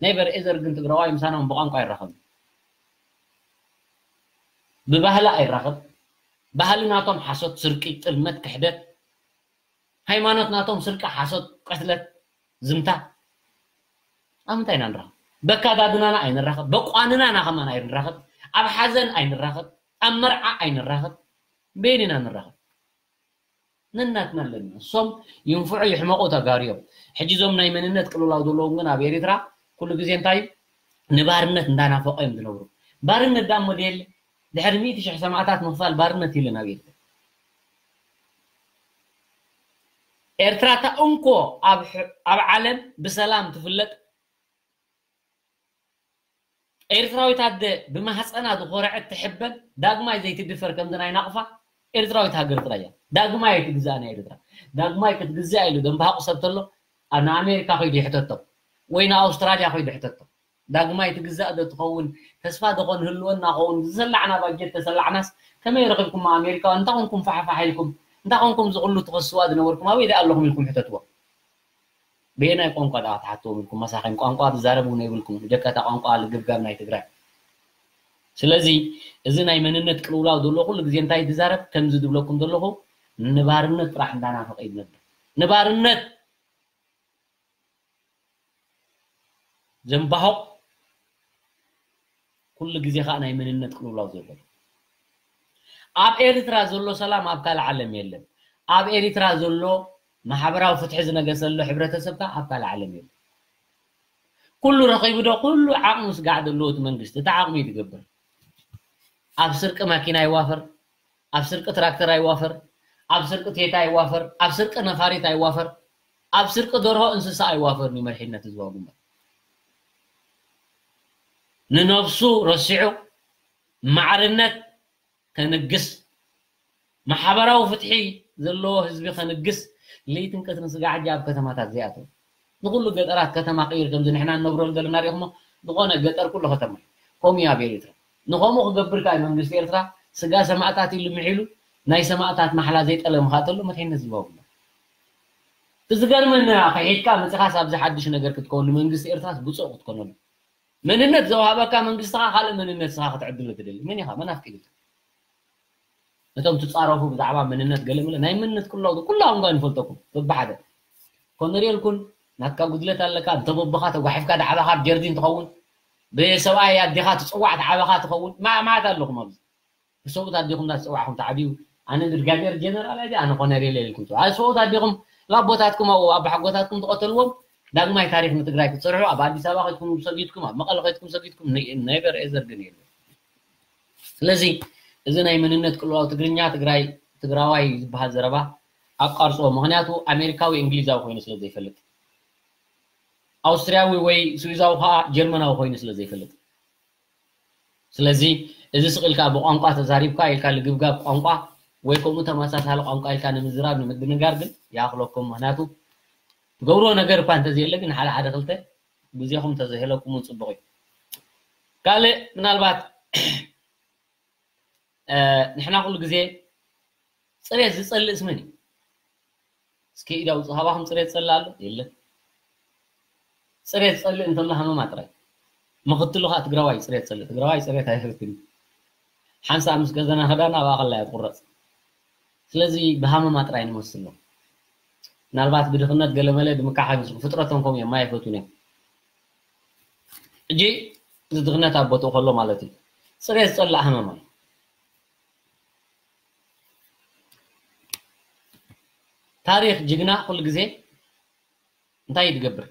ነበር ኤዘር ግን ትግራዋይ ምሳና እውን ብቋንቋ ይራኸብ ብባህሊ ኣይራኸብ ባህሊ ናቶም ሓሶት ስርቂ ጥልመት ክሕደት ሃይማኖት ናቶም ስርቂ፣ ሓሶት፣ ቅትለት፣ ዝምታ። ኣብ ምንታይ ኢና ንራኸብ? በካዳድናና ኣይንራኸብ፣ በቋንናና ከማን ኣይንራኸብ፣ ኣብ ሓዘን ኣይንራኸብ፣ ኣብ መርዓ ኣይንራኸብ። በየን ኢና ንራኸብ? ነናትና ኣለና። እሶም ይንፍዑ ይሕመቑ ተጋሩ እዮም። ሕጂ እዞም ናይ መንነት ቅልውላው ዘለዎም ግን ኣብ ኤሪትራ ኩሉ ግዜ እንታይ ንባርነት እንዳናፈቑ እዮም ዝነብሩ። ባርነት ዳሞ ድየለ? ድሕሪ ሚእቲ ሽሕ ሰማእታት ምኽፋል ባርነት የለን ኣብ ኤሪትራ። ኤርትራ እታ እንኮ ኣብ ሕ- ኣብ ዓለም ብሰላም ትፍለጥ ኤርትራዊት ኣደ ብማህፀና ዝኾረዐት ትሕበን ዳግማይ ዘይትድፈር ከምዚ ናይ ናቕፋ ኤርትራዊት ሃገር ጥራይ እያ። ዳግማይ ኣይትግዛእን እያ ኤርትራ። ዳግማይ ክትግዛእ ኢሉ ደንባሃቑ ሰብ ተሎ ንኣሜሪካ ከይዱ ይሕተቶ ወይ ንኣውስትራልያ ከይዱ ይሕተቶ። ዳግማይ ትግዛእ ዶ ትኸውን? ተስፋ ዶ ኮን ህልወና ኸውን? ዝሰላዕና ባጀት ተሰላዕናስ ከመይ ረኺብኩም ኣሜሪካውያን? እንታይ ኮንኩም ፋሕፋሕ ኢልኩም? እንታይ ኮንኩም ዝኹሉ ትኸስዋ ዝነበርኩም? ኣበይ ደኣ ኣለኹም ኢልኩም ሕተትዎ። በየናይ ቋንቋ ደኣ ክትሓትዎም ኢልኩም? መሳኺን ቋንቋ ትዛረቡ እውን የብልኩም። ብጀካ እታ ቋንቋ ልግብጋብ ናይ ትግራይ። ስለዚ እዚ ናይ መንነት ቅልውላው ዘሎ ኩሉ ግዜ እንታይ ትዛረብ? ከምዚ ዝብለኩም ዘለኹ ንባርነት ጥራሕ እንዳናፈቐ እዩ ዝነብር። ንባርነት ዘንባሆቕ ኩሉ ግዜ ከዓ ናይ መንነት ቅልውላው ዘሎ። ኣብ ኤርትራ ዘሎ ሰላም ኣብ ካልእ ዓለም የለን። ኣብ ኤርትራ ዘሎ ማሕበራዊ ፍትሒ ዝነገሰሉ ሕብረተሰብ ከዓ ኣብ ካልእ ዓለም የለን። ኩሉ ረኺቡ ዶ? ኩሉ ዓቕሚ ስጋዕ ዘለዎ እቲ መንግስቲ፣ እቲ ዓቕሚ እዩ ዝገብር። ኣብ ስርቂ ማኪና ይዋፈር፣ ኣብ ስርቂ ትራክተር ኣይዋፈር፣ ኣብ ስርቂ ቴታ ኣይዋፈር፣ ኣብ ስርቂ ነፋሪት ኣይዋፈር፣ ኣብ ስርቂ ደርሆ እንስሳ ኣይዋፈርን እዩ መሪሕነት ህዝባዊ ግንባር። ንነብሱ ረሲዑ ማዕርነት ከንግስ፣ ማሕበራዊ ፍትሒ ዘለዎ ህዝቢ ከንግስ ለይትን ቀትርን ስጋዕ ሕጂ ኣብ ከተማታት ዘይኣተው። ንኹሉ ገጠራት ከተማ ቅይር ከምዚ ንሕና ንነብረሉ ዘለና ሪኢኹሞ፣ ዝኾነ ገጠር ኩሉ ከተማ እዩ። ከምኡ እዩ ኣብ ኤርትራ። ንኸምኡ ክገብር ከኣ መንግስቲ ኤርትራ ስጋ ሰማእታት ኢሉ ምሒሉ ናይ ሰማእታት ማሕላ ዘይጠለመ ከኣ ተሎ መድሕነት ዝህባው ኣሎ። እቲ ዝገርመኒ ከሒድካ መጺኻስ ኣብዚ ሓድሽ ነገር ክትከውን ንመንግስቲ ኤርትራስ ብጹእ ክትኮነሉ። መንነት ዘውሃበካ መንግስትኻ ካልእ መንነት ስኻ ክትዕድሎ ትደሊ። መን ኢኻ? መናፍቂ ኢኻ። ነቶም ትጻረፉ ብዛዕባ መንነት ገለ መለ ናይ መንነት ቅላውቲ ኩላኹም ጋር ንፈልጠኩም በብሓደ። ኮነር የልኩን ናትካ ጉድለት ኣለካ። እንተ በቦኻ ተጓሒፍካ ደዓባኻ ጀርዲን ትኸውን። ብሰብኣይ ኣዴኻ ትጽዋዕ ደዓባኻ ትኸውን። ማ- ማዕት ኣለኹም ኣብዚ። ብሰብኡት ኣዴኹም እናተጸዋዕኹም ተዓብዩ። ኣነ ብርጋዴር ጀነራል ኣይደ ኣነ ኮነር የለ ኢልኩም ትብሉ። ኣይ ሰብኡት ኣዴኹም ላቦታትኩም ኣብኡ ኣባሓጎታትኩም ዝቐተልዎም ዳግማይ ታሪኽ ንትግራይ ክትሰርሑ ኣብ ኣዲስ ኣበባ ከይድኩም ሰጊድኩም ኣብ መቐለ ከይድኩም ሰጊድኩም ነ- ኔቨር ኤዘር ግን የለ። ስለዚ እዚ ናይ መንነት ቅልውላው ትግርኛ ትግራይ ትግራዋይ ዝበሃል ዘረባ ኣቋርፅዎ። ምክንያቱ ኣሜሪካዊ እንግሊዛዊ ኮይኑ ስለ ዘይፈልጥ፣ ኣውስትርያዊ ወይ ስዊዛዊ ከዓ ጀርመናዊ ኮይኑ ስለ ዘይፈልጥ። ስለዚ እዚ ስቕ ኢልካ ብቋንቋ ተዛሪብካ ኢልካ ልግብጋብ ቋንቋ ወይ ከምኡ ተመሳሳሊ ቋንቋ ኢልካ ንምዝራብ ንምድንጋር ግን ይኣኽለኩም። ምክንያቱ ትገብርዎ ነገር እኳ እንተዘየለ ግን ሓደ ሓደ ክልተ ግዜኹም ተዘይህለኩም እውን ፅቡቕ እዩ። ካልእ ምናልባት ንሕና ኩሉ ግዜ ፅሬት ዝፀልእስ መን እዩ? እስኪ ኢድ ኣውፅእ። ካባኹም ፅሬት ዝፀልእ ኣሎ? የለን። ፅሬት ዝፀልእ እንተሎ ሃመማ ጥራይ። ምኽትሉ ከዓ ትግራዋይ ፅሬት ዝፀልእ። ትግራዋይ ፅሬት ኣይፈትን እዩ። ሓንሳእ ምስ ገዘና ክዳና ኣብኣ ከላ እያ ትቁረፅ። ስለዚ ብሃመማ ጥራይ ንመስሎ። ምናልባት ብድኽነት ገለመለ ድምካሕ ኣይመስሉ። ፍጥረቶም ከምኡ እዮም፣ ማይ ኣይፈትዉን እዮም። ሕጂ እዚ ድኽነት ኣብ ቦትኡ ከሎ ማለት እዩ። ፅሬት ዝፀልእ ሃመማ እዩ። ታሪኽ ጅግና ኩሉ ግዜ እንታይ እዩ ዝገብር?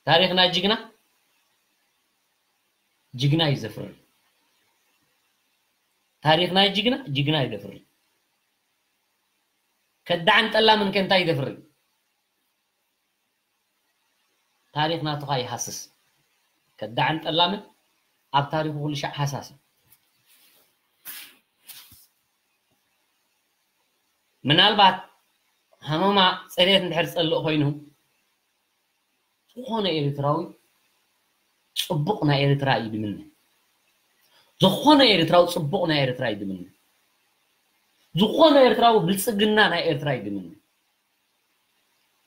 ታሪኽ ናይ ጅግና ጅግና እዩ ዘፍሪ። ታሪኽ ናይ ጅግና ጅግና እዩ ዘፍሪ። ከዳዕን ጠላምን ከ እንታይ እዩ ዘፍሪ? ታሪኽ ናቱ ኸኣ ይሃስስ። ከዳዕን ጠላምን ኣብ ታሪኹ ኩሉ ሻዕ ሃሳስ እዩ። ምናልባት ሃመማ ፅሬት እንድሕር ዝፀልእ ኮይኑ ዝኾነ ኤርትራዊ ፅቡቕ ናይ ኤርትራ እዩ ድምነ። ዝኾነ ኤርትራዊ ፅቡቕ ናይ ኤርትራ እዩ ድምነ። ዝኾነ ኤርትራዊ ብልፅግና ናይ ኤርትራ እዩ ድምነ።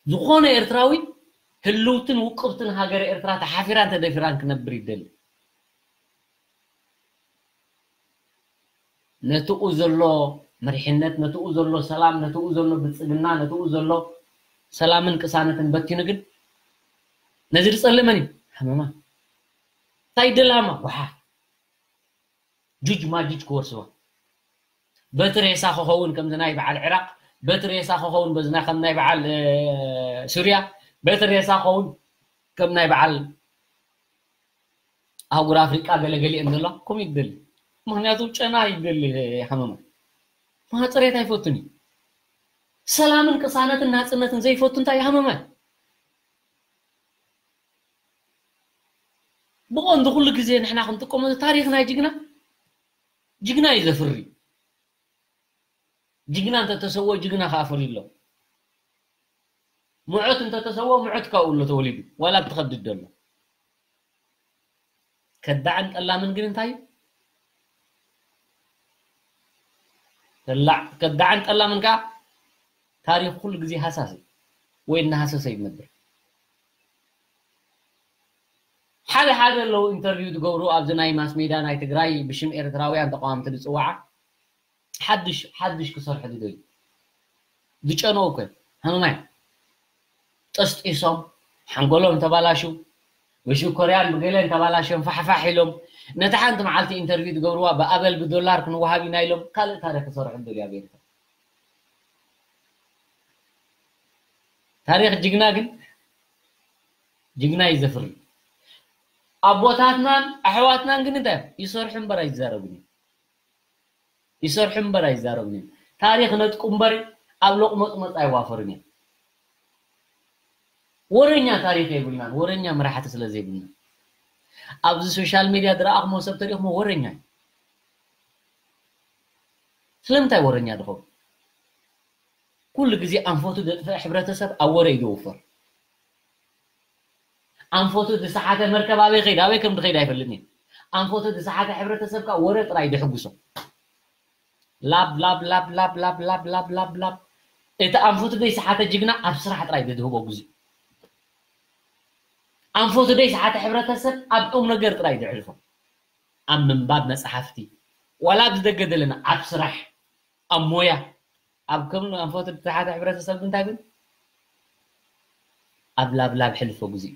ዝኾነ ኤርትራዊ ህልውትን ውቅብትን ሃገረ ኤርትራ ተሓፊራን ተደፊራን ክነብር ይደሊ። ነትኡ ዘሎ መሪሕነት ነትኡ ዘሎ ሰላም፣ ነትኡ ዘሎ ብልጽግና፣ ነትኡ ዘሎ ሰላምን ቅሳነትን በቲኑ ግን ነዚ ዝጸልእ መን እዩ? ሃመማ። እንታይ ይደሊ ሃማ? ጓሓፍ። ጁጅ ማጁጅ ክወርስዋ። በቲ ሬሳ ክኸውን ከምዚ ናይ በዓል ዒራቕ፣ በቲ ሬሳ ክኸውን በዚ ናይ ከም ናይ በዓል፣ እ፣ ሱርያ፣ በቲ ሬሳ ክኸውን ከም ናይ በዓል ኣህጉር ኣፍሪቃ ገለገሊአን ዘለዋ ከምኡ ይደሊ። ምኽንያቱ ጨና ይደሊ ሃመማ። ማህፀሬት ኣይፈቱን እዩ። ሰላምን ቅሳነትን ናፅነትን ዘይፈቱ እንታይ ሃመማ እዩ? ብቐንዱ ኩሉ ግዜ ንሕና ክንጥቀመሉ ታሪኽ ናይ ጅግና፣ ጅግና እዩ ዘፍሪ። ጅግና እንተተሰወ ጅግና ከኣ ፈርዩ ኣሎ። ምዑት እንተተሰወ ምዑት ካብኡ ኣሎ ተወሊዱ፣ ዋላ ብትኸብድ ዘሎ። ከዳዕን ጠላምን ግን እንታይ እዩ? ከላዕ-፣ ከዳዕን ጠላምን ከኣ ታሪኽ ኩሉ ግዜ ሃሳስ እዩ፣ ወይ እናሃሰሰ እዩ ዝነብር። ሓደ ሓደ ኣለዉ ኢንተርቪው ዝገብሩ ኣብዚ ናይ ማስ ሜድያ ናይ ትግራይ ብሽም ኤርትራውያን ተቃወምቲ ዝጽዋዓ፣ ሓድሽ፣ ሓድሽ ክሰርሑ ዝደልዩ። ዝጨነዉ እኮ እዮም። ሃመማይ። ጠስጢሶም፣ ሓንጎሎም ተባላሹ፣ ብሽኮርያን ብገለን ተባላሽዮም ፋሕፋሕ ኢሎም፣ ነታ ሓንቲ መዓልቲ ኢንተርቪው ዝገብርዋ ብኣበል ብዶላር ክንወሃብ ኢና ኢሎም፣ ካልእ ታሪኽ ክሰርሑ ዝደልዩ ኣብ ኤርትራ። ታሪኽ ጅግና ግን፣ ጅግና እዩ ዘፍሪ። ኣቦታትናን ኣሕዋትናን ግን እንታይ እዮም? ይሰርሑ እምበር ኣይዛረቡን እዮም። ይሰርሑ እምበር ኣይዛረቡን እዮም። ታሪኽ ነጥቁ እምበር ኣብ ሎቕመጽመጽ ኣይዋፈሩን እዮም። ወረኛ ታሪኽ የብልናን፣ ወረኛ መራሕቲ ስለ ዘይብልና። ኣብዚ ሶሻል ሚድያ ዝረኣኹሞ ሰብ ተሪእኹሞ ወረኛ እዩ። ስለምንታይ ወረኛ ድኸውን? ኩሉ ግዜ ኣንፈቱ ዘጥፍአ ሕብረተሰብ ኣብ ወረ እዩ ዝውፈር። ኣንፈቱ ዝሰሓተ መርከብ ኣበይ ከይድ፣ ኣበይ ከም ዝኸይድ ኣይፈልጥን እዩ። ኣንፈቱ ዝሰሓተ ሕብረተሰብ ከኣ ወረ ጥራይ ድሕጉሶ። ላብ፣ ላብ፣ ላብ፣ ላብ፣ ላብ፣ ላብ፣ ላብ፣ ላብ፣ ላብ። እቲ ኣንፈቱ ዘይሰሓተ ጅግና ኣብ ስራሕ ጥራይ ድህቦ ግዜ። ኣንፈቱ ዘይሰሓተ ሕብረተሰብ ኣብ ቁም ነገር ጥራይ ድሕልፎ። ኣብ ምንባብ መጽሓፍቲ፣ ዋላ ኣብዚ ደገ ዘለና ኣብ ስራሕ፣ ኣብ ሞያ፣ ኣብ ከም ኣንፈቱ ዝተሓተ ሕብረተሰብ እንታይ ግን ኣብ ላብላብ ሕልፎ ግዜ እዩ።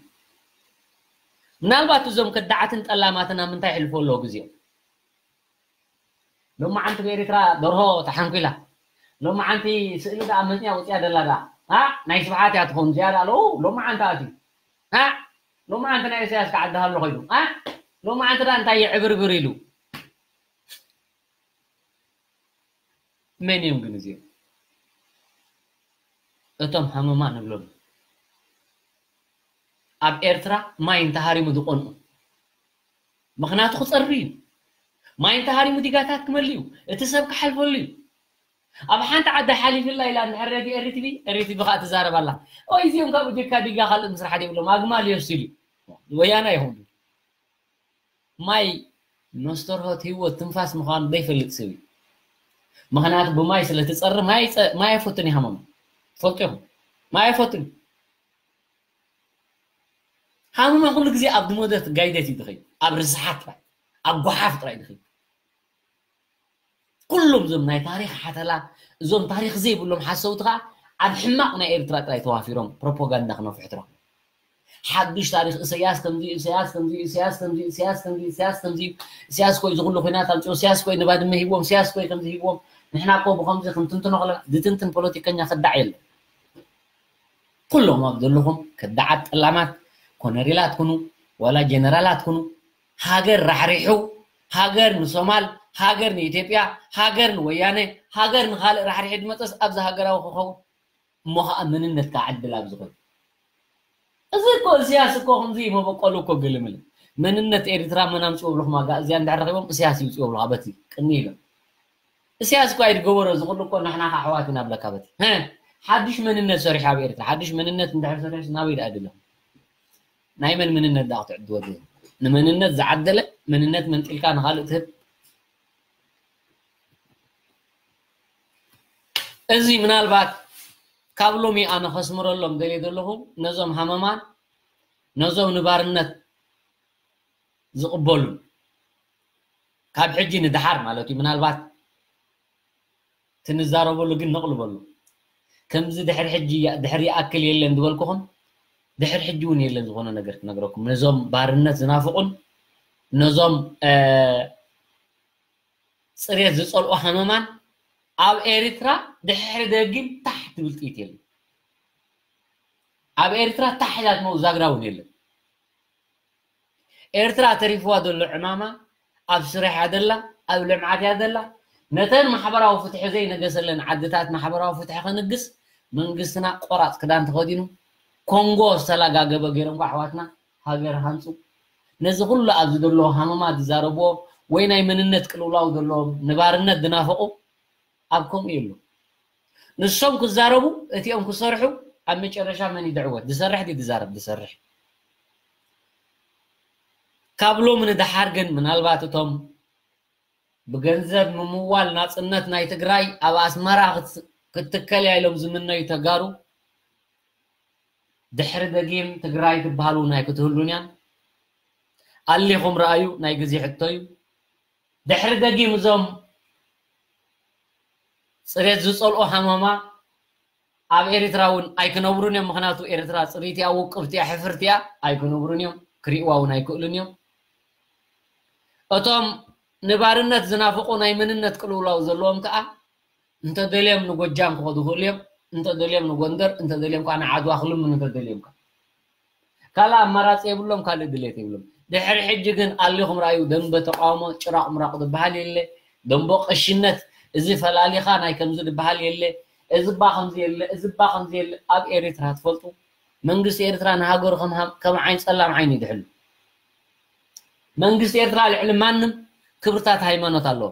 ምናልባት እዞም ከዳዓትን ጠላማትን ኣብ ምንታይ ሕልፎ ኣለዎ ግዜኦም? ሎማዓንቲ ብኤርትራ ደርሆ ተሓንኲላ። ሎማዓንቲ ስእሊ ደኣ መጽያ ወጽያ ደላ ደኣ። ኣ፣ ናይ ስብሓት እያ ትኸውን እዚኣ ደኣ። ሎ-፣ ሎማዓንቲ ኣትዩ። ኣ፣ ሎማዓንቲ ናይ ኢሳያስ ክዓዲ ሃሎ ኸይዱ። ኣ፣ ሎማዓንቲ ደኣ እንታይ ይዕብርብር ኢሉ። መን እዮም ግን እዚኦም? እቶም ሃመማ ንብሎም። ኣብ ኤርትራ ማይ እንተሃሪሙ ዝቐንኡ። ምኽንያቱ ክጸሪ እዩ። ማይ እንተሃሪሙ ዲጋታት ክመልእ እዩ። እቲ ሰብ ክሓልፈሉ እዩ። ኣብ ሓንቲ ዓዲ ሓሊፍላ ኢላ እንድሕር ሬድዮ ኤሪቲቪ፣ ኤሪቲቪ ከኣ ትዛረብ ኣላ። ኦይ፣ እዚኦም ካብ ጀካ ዲጋ ካልእ ምስራሕ ዘይብሎም ኣግማል ይወስድ እዩ። ወያና ይኹን። ማይ መስተርሆት ህይወት ትንፋስ ምዃኑ ዘይፈልጥ ሰብ እዩ። ምኽንያቱ ብማይ ስለ ትጸሪ ማይ ጸ-፣ ማይ ኣይፈቱን እዩ ሃመማ። ትፈልጡ ኢኹም። ማይ ኣይፈቱን። ሃመማ ኩሉ ግዜ ኣብ ድሞደት ጋይደት እዩ ድኸይድ። ኣብ ርስሓት ጥራይ፣ ኣብ ጓሓፍ ጥራይ ድኸይድ። ኩሎም እዞም ናይ ታሪኽ ሓተላ፣ እዞም ታሪኽ ዘይብሎም ሓሰውቲ ኸኣ ኣብ ሕማቕ ናይ ኤርትራ ጥራይ ተዋፊሮም ፕሮፓጋንዳ ክነፍሑ ትረኽቡ። ሓዱሽ ታሪኽ፣ እሰያስ ከምዚ፣ እሰያስ ከምዚ፣ እሰያስ ከምዚ፣ እሰያስ ከምዚ፣ እሰያስ ከምዚ፣ እሰያስ ኮይ ዝኹሉ ኹናት ኣምጺኡ፣ እሰያስ ኮይ ንባድመ ሂብዎም፣ እሰያስ ኮይ ከምዚ ሂብዎም፣ ንሕና እኮ ብኸምዚ ክንትንትኖ ከለና፣ ዝትንትን ፖለቲከኛ ከዳዕ የለን። ኩሎም ኣብ ዘለኹም ከዳዓት ጠላማት፣ ኮነሬላት ኩኑ፣ ዋላ ጀነራላት ኩኑ፣ ሃገር ራሕሪሑ፣ ሃገር ንሶማል፣ ሃገር ንኢትዮጵያ፣ ሃገር ንወያነ፣ ሃገር ንኻልእ ራሕሪሑ ዝመጸስ ኣብዚ ሃገራዊ ክኸውን። እሞ ኸኣ መንነት ከኣ ዕድል ኣብ ዝኾነ። እዚ እኮ እስያስ እኮ ከምዚ መበቆሉ እኮ ግልምል። መንነት ኤርትራ መን ኣምጽኦ ብልኹም ኣጋ እዚኣ እንድሕር ረኺቦም እስያስ ይውጽኦ ብልኻ በቲ ቅኒ ኢሎም። እስያስ እኮ ኣይድገበሮ እዚ ኩሉ እኮ ንሕና ከኣ ኣሕዋት ኢና ብለካ በቲ። ሀ፣ ሓድሽ መንነት ሰሪሑ ኣብ ኤርትራ። ሓድሽ መንነት እንድሕር ሰሪሑ ናበይ ደኣ ድለኹም? ናይ መን መንነት ደኣ ክትዕድወሉ? ንመንነት ዝዓደለ መንነት መንጢልካ ንኻልእ ትህብ። እዚ ምናልባት ካብ ሎሚ ኣነ ከስምረሎም ደልየ ዘለኹ ነዞም ሃመማን ነዞም ንባርነት ዝቕበሉ ካብ ሕጂ ንደሓር ማለት እዩ። ምናልባት ክንዛረበሉ ግን ነቕልበሉ። ከምዚ ድሕሪ ሕጂ ድሕሪ ይኣክል የለን ዝበልኩኹም፣ ድሕሪ ሕጂ እውን የለን ዝኾነ ነገር ክነግረኩም። ነዞም ባርነት ዝናፍቑን ነዞም ጽሬት ዝጸልኦ ሃመማን ኣብ ኤርትራ ድሕሪ ደጊም ታሕ ትብል ጥይት የለን። ኣብ ኤርትራ ታሕ ኢላ ትመውት ዛግራ እውን የለን። ኤርትራ ተሪፍዋ ዘሎ ዕማማ ኣብ ስራሕ እያ ዘላ፣ ኣብ ልምዓት እያ ዘላ። ነተን ማሕበራዊ ፍትሒ ዘይነገሰለን ዓድታት ማሕበራዊ ፍትሒ ከንግስ መንግስትና ቆራፅ ክዳን ተኸዲኑ ኮንጎ ዝተላጋገበ ገይሮም ኳ ኣሕዋትና ሃገር ሃንፁ። ነዚ ኩሉ ኣብዚ ዘሎ ሃመማ ዝዛረብዎ ወይ ናይ መንነት ቅልውላው ዘለዎም ንባርነት ዝናፈቑ ኣብ ከምኡ የሉ። ንሶም ክዛረቡ እቲኦም ክሰርሑ ኣብ መጨረሻ መን ይድዕወት? ዝሰርሕ ድዩ ዝዛረብ? ዝሰርሕ። ካብ ሎሚ ንደሓር ግን ምናልባት እቶም ብገንዘብ ምምዋል ናጽነት ናይ ትግራይ ኣብ ኣስመራ ክትትከል እያ ኢሎም ዝምነዩ ተጋሩ ድሕሪ ደጊም ትግራይ ትበሃል እውን ኣይክትህሉን እያን። ኣሊኹም ረኣዩ፣ ናይ ግዜ ሕቶ እዩ። ድሕሪ ደጊም እዞም ፅሬት ዝፀልኦ ሃመማ ኣብ ኤርትራ እውን ኣይክነብሩን እዮም። ምክንያቱ ኤርትራ ፅሪት እያ፣ ውቅብቲ እያ፣ ሕፍርቲ እያ። ኣይክነብሩን እዮም፣ ክሪእዋ እውን ኣይክእሉን እዮም። እቶም ንባርነት ዝናፍቁ ናይ መንነት ቅልውላው ዘለዎም ከዓ እንተደልዮም ንጎጃም ክኸዱ ይኽእሉ እዮም፣ እንተደልዮም ንጎንደር፣ እንተደልዮም ከዓ ንዓድዋ ክልምኑ እንተደልዮም ከዓ ካልእ ኣማራፂ የብሎም፣ ካልእ ድሌት የብሎም። ድሕሪ ሕጂ ግን ኣሊኹም ረኣዩ፣ ደንበ ተቃውሞ ጭራቕ ምራቕ ዝበሃል የለ፣ ደንቦ ቀሽነት፣ እዚ ፈላሊኻ ናይ ከምዚ ዝበሃል የለ፣ እዚ እባ ከምዚ የለ፣ እዚ እባ ከምዚ የለ። ኣብ ኤርትራ ትፈልጡ መንግስቲ ኤርትራ ንሃገሩ ከም ሃም-፣ ከም ዓይን ጸላም ዓይኒ ይድሕሉ። መንግስቲ ኤርትራ ልዕሊ ማንም ክብርታት ሃይማኖት ኣለዎ።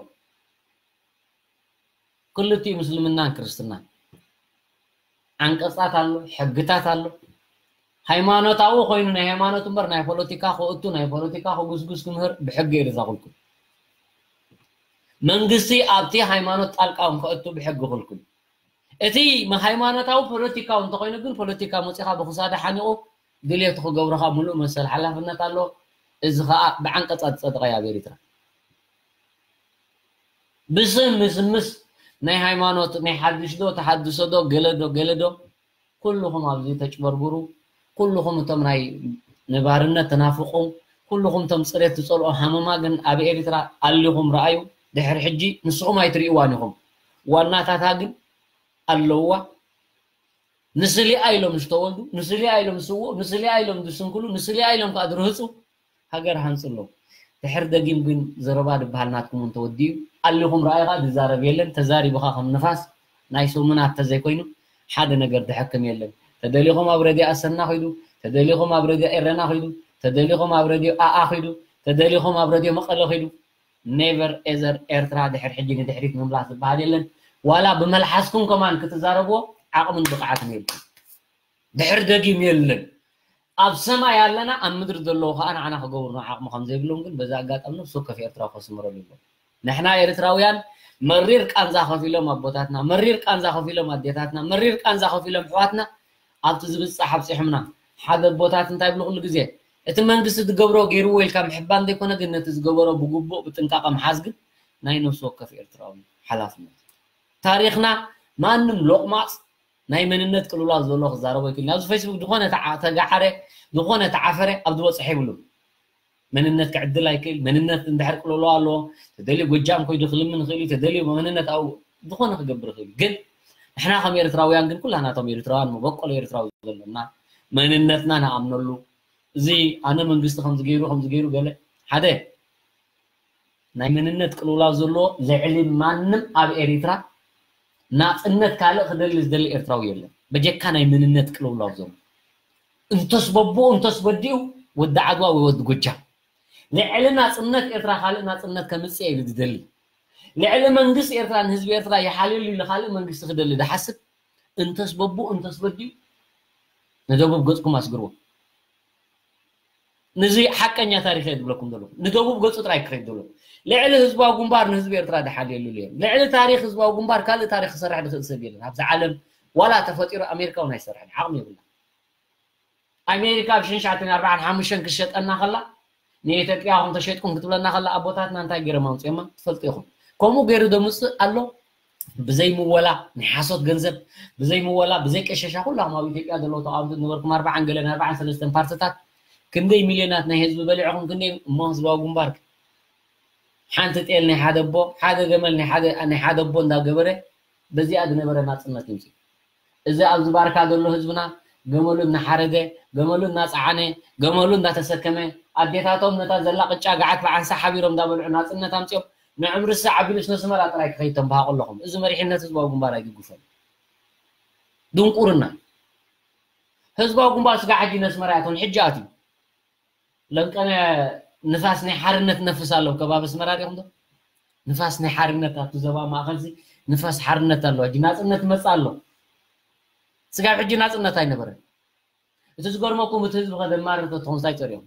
ክልቲኡ ምስልምናን ክርስትናን ዓንቀጻት ኣሎ፣ ሕግታት ኣሎ። ሃይማኖታዊ ኮይኑ ናይ ሃይማኖት እምበር ናይ ፖለቲካ ክእቱ ናይ ፖለቲካ ክጉስጉስ ክምህር ብሕጊ እዩ ዘኽልክል። መንግስቲ ኣብቲ ሃይማኖት ጣልቃ እውን ከእቱ ብሕጊ ክልክል። እቲ ሃይማኖታዊ ፖለቲካዊ እንተኾይኑ ግን ፖለቲካ መፂኻ ብክሳዳ ሓኒቑ ድልየቱ ክገብረኻ ሙሉእ መሰል ሓላፍነት ኣሎ። እዚ ኸዓ ብዓንቀጻት ዝጸደቐ እዩ ኣብ ኤሪትራ። ብስም ምስምስ ናይ ሃይማኖት ናይ ሓድሽ ዶ ተሓድሶ ዶ ገለ ዶ ገለ ዶ ኩልኹም ኣብዚ ተጭበርብሩ፣ ኩልኹም እቶም ናይ ንባርነት ተናፍቑ፣ ኩልኹም እቶም ጽሬት ትጸልኦ ሃመማ ግን ኣብ ኤሪትራ ኣሊኹም ረኣዩ። ድሕሪ ሕጂ ንስኹም ኣይትርእይዋን ኢኹም። ዋናታታ ግን ኣለውዋ። ንስሊኣ ኢሎም ዝተወልዱ፣ ንስሊኣ ኢሎም ዝስውኡ፣ ንስሊኣ ኢሎም ዝስንክሉ፣ ንስሊኣ ኢሎም ከዓ ዝርህፁ ሃገር ሃንፁ ኣለዉ። ድሕር ደጊም ግን ዘረባ ዝበሃል ናትኩም እውን ተወዲኡ። ኣሊኹም ረኣይኻ ዝዛረብ የለን፣ ተዛሪብኻ ከም ንፋስ ናይ ሰሙናት ተዘይኮይኑ ሓደ ነገር ድሕክም የለን። ተደሊኹም ኣብ ረድዮ ኣሰና ኺዱ፣ ተደሊኹም ኣብ ረድዮ ኤረና ኺዱ፣ ተደሊኹም ኣብ ረድዮ ኣኣ ኺዱ፣ ተደሊኹም ኣብ ረድዮ መቐለ ኺዱ። ኔቨር ኤዘር ኤርትራ ድሕር ሕጂ ንድሕሪት ምምላስ ዝበሃል የለን። ዋላ ብመልሓስኩም ከማን ክትዛረብዎ ዓቕምን ብቕዓትን የልኩም። ድሕር ደጊም የለን። ኣብ ሰማይ ኣለና ኣብ ምድሪ ዘለዉ ከዓ ንዓና ክገብሩና ዓቕሚ ከም ዘይብሎም ግን በዚ ኣጋጣሚ ነፍሲ ወከፍ ኤርትራዊ ከስምረሉ ይብሎ። ንሕና ኤርትራውያን መሪር ቃንዛ ከፊሎም ኣቦታትና፣ መሪር ቃንዛ ከፊሎም ኣዴታትና፣ መሪር ቃንዛ ከፊሎም ኣሕዋትና ኣብቲ ዝብጻሕ ኣብጺሖምና። ሓደ ኣቦታት እንታይ ይብሉ ኩሉ ግዜ፣ እቲ መንግስቲ ዝገብሮ ገይርዎ ኢልካ ምሕባን ዘይኮነ ግን ነቲ ዝገበሮ ብግቡእ ብጥንቃቐ ምሓዝ ግን ናይ ነፍሲ ወከፍ ኤርትራዊ ሓላፍነት። ታሪኽና ማንም ሎቕማጽ ናይ መንነት ቅልውላው ዘሎ ክዛረቦ ኣይክእልን። ኣብዚ ፌስቡክ ዝኾነ ተዓ-፣ ተጋዓረ፣ ዝኾነ ተዓፈረ ኣብ ዝበጽሖ ይብሉ። መንነት ክዕድል ኣይክእል፣ መንነት እንድሕር ቅልውላው ኣለዎ፣ ተደልዩ ጎጃም ኮይዱ ክልምን ይኽእል እዩ፣ ተደልዩ መንነት ኣብ ዝኾነ ክገብር ይኽእል እዩ። ግን ንሕና ከም ኤርትራውያን ግን ኩላናቶም ኤርትራውያን መበቆል ኤርትራዊ ዘለና መንነትና ንኣምነሉ። እዚ ኣነ መንግስቲ ከምዚ ገይሩ፣ ከምዚ ገይሩ ገለ ሓደ ናይ መንነት ቅልውላው ዘሎ ልዕሊ ማንም ኣብ ኤሪትራ ናጽነት ካልእ ክደሊ ዝደሊ ኤርትራዊ የለን። በጀካ ናይ መንነት ቅልውላው ዘሎ። እንተስ በቦኡ፣ እንተስ በዲኡ ወዲ ዓድዋ ወይ ወዲ ጎጃም። ልዕሊ ናጽነት ኤርትራ ካልእ ናጽነት ከምጽእ ኢሉ ዝደሊ። ልዕሊ መንግስቲ ኤርትራ ንህዝቢ ኤርትራ ይሓልየሉ ኢሉ ካልእ መንግስቲ ክደሊ ዝሓስብ እንተስ በቦኡ፣ እንተስ በዲኡ ንደቡብ ገጽኩም ኣስግርዎ። ንዚ ሓቀኛ ታሪኽ እየ ዝብለኩም ዘለኹ። ንደቡብ ገጹ ጥራይ ክኸይድ ዘሎ። ልዕሊ ህዝባዊ ግንባር ንህዝቢ ኤርትራ ዝሓልየሉ የለን። ልዕሊ ታሪኽ ህዝባዊ ግንባር ካልእ ታሪኽ ክሰርሕ ዝኽእል ሰብ የለን። ኣብዚ ዓለም ዋላ ተፈጢሩ ኣሜሪካ እውን ኣይሰርሕን። ዓቕሚ የብላ። ኣሜሪካ ኣብ ሽሕን ትሽዓተ ሚእትን ኣርባዓን ሓሙሽተን ክሸጠና ከላ፣ ንኢትዮጵያ ከም ተሸጥኩም ክትብለና ከላ ኣቦታትና እንታይ ገይሮም ኣምፅኦማ ትፈልጡ ኢኹም። ከምኡ ገይሩ ዶ ምፅእ ኣሎ? ብዘይ ምወላ ናይ ሓሶት ገንዘብ፣ ብዘይ ምወላ፣ ብዘይ ቀሸሻ፣ ኩላኹም ኣብ ኢትዮጵያ ዘለዉ ተቃወምቲ ዝነበርኩም ኣርባዓን ገለን፣ ኣርባዓን ሰለስተን ፓርትታት ክንደይ ሚልዮናት ናይ ህዝቢ በሊዕኹም፣ ክንደይ እሞ ህዝባዊ ግንባር ሓንቲ ጤል ናይ ሓደ ኣቦ፣ ሓደ ገመል ናይ ሓደ ናይ ሓደ ኣቦ እንዳገበረ በዚኣ ዝነበረ ናጽነት ይምጽእ። እዚ ኣብዚ ባርካ ዘሎ ህዝብና ገመሉ እናሓረደ፣ ገመሉ እናጸዓነ፣ ገመሉ እንዳተሰከመ፣ ኣዴታቶም ነታ ዘላ ቅጫ ገዓት ብዓንሳ ሓቢሮም እንዳበልዑ ናጽነት ኣምጺኦም፣ ንዕምሪ ሳዕ ኣቢሉስ ነስመራ ጥራይ ክኸይድ ተንበሃቑ ኣለኹም። እዚ መሪሕነት ህዝባዊ ግንባር ኣይግጉፈን። ድንቁርና። ህዝባዊ ግንባር ስጋ ሕጂ ነስመራ ያቶም ሕጂ ኣትዩ። ለምቀነ ንፋስ ናይ ሓርነት ነፍስ ኣሎ ኣብ ከባቢ ኣስመራ ዲኹም ዶ? ንፋስ ናይ ሓርነት ኣብቲ ዞባ ማእኸል ሲ ንፋስ ሓርነት ኣሎ። ሕጂ ናጽነት ይመጽእ ኣሎ። ስጋብ ሕጂ ናጽነት ኣይነበረን። እቲ ዝገርመኩም እቲ ህዝቢ ከ ደማር ተትኾን እንታይ ጸሪኦም?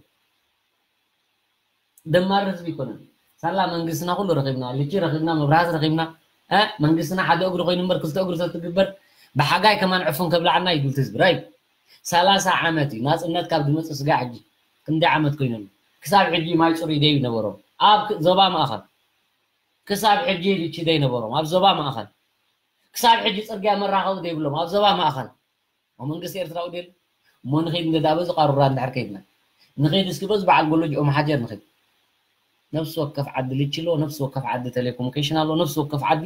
ደማር ህዝቢ ይኮነን። ሳላ መንግስትና ኩሉ ረኺብና፣ ልቺ ረኺብና፣ መብራህቲ ረኺብና፣ እ መንግስትና ሓደ እግሪ ኮይኑ እምበር ክልተ እግሪ ተትግበር ብሓጋይ ከማን ዕፉን ከብላዓና ይብል እቲ ህዝቢ። ራይ ሰላሳ ዓመት እዩ ናጽነት ካብ ዝመጽእ ስጋ ሕጂ ክንደይ ዓመት ኮይነሉ? ክሳብ ሕጂ ማይ ጽሩይ ደይ ነበሮም ኣብ ክ- ዞባ ማእኸል፣ ክሳብ ሕጂ ልቺ ደይ ነበሮም ኣብ ዞባ ማእኸል፣ ክሳብ ሕጂ ጽርግያ መራኸቢ ደይብሎም ኣብ ዞባ ማእኸል። ኣብ መንግስቲ ኤርትራዊ ድል እሞ ንኸይድ እንደ ዳበዚ ቃሩራ እንድሕር ከይድና ንኸይድ እስኪ በዚ በዓል ጎሎጅ ኦም ሓጀር ንኸይድ። ነፍሲ ወከፍ ዓዲ ልቺ ኣሎ፣ ነፍሲ ወከፍ ዓዲ ቴሌኮሙኒኬሽን ኣሎ፣ ነፍሲ ወከፍ ዓዲ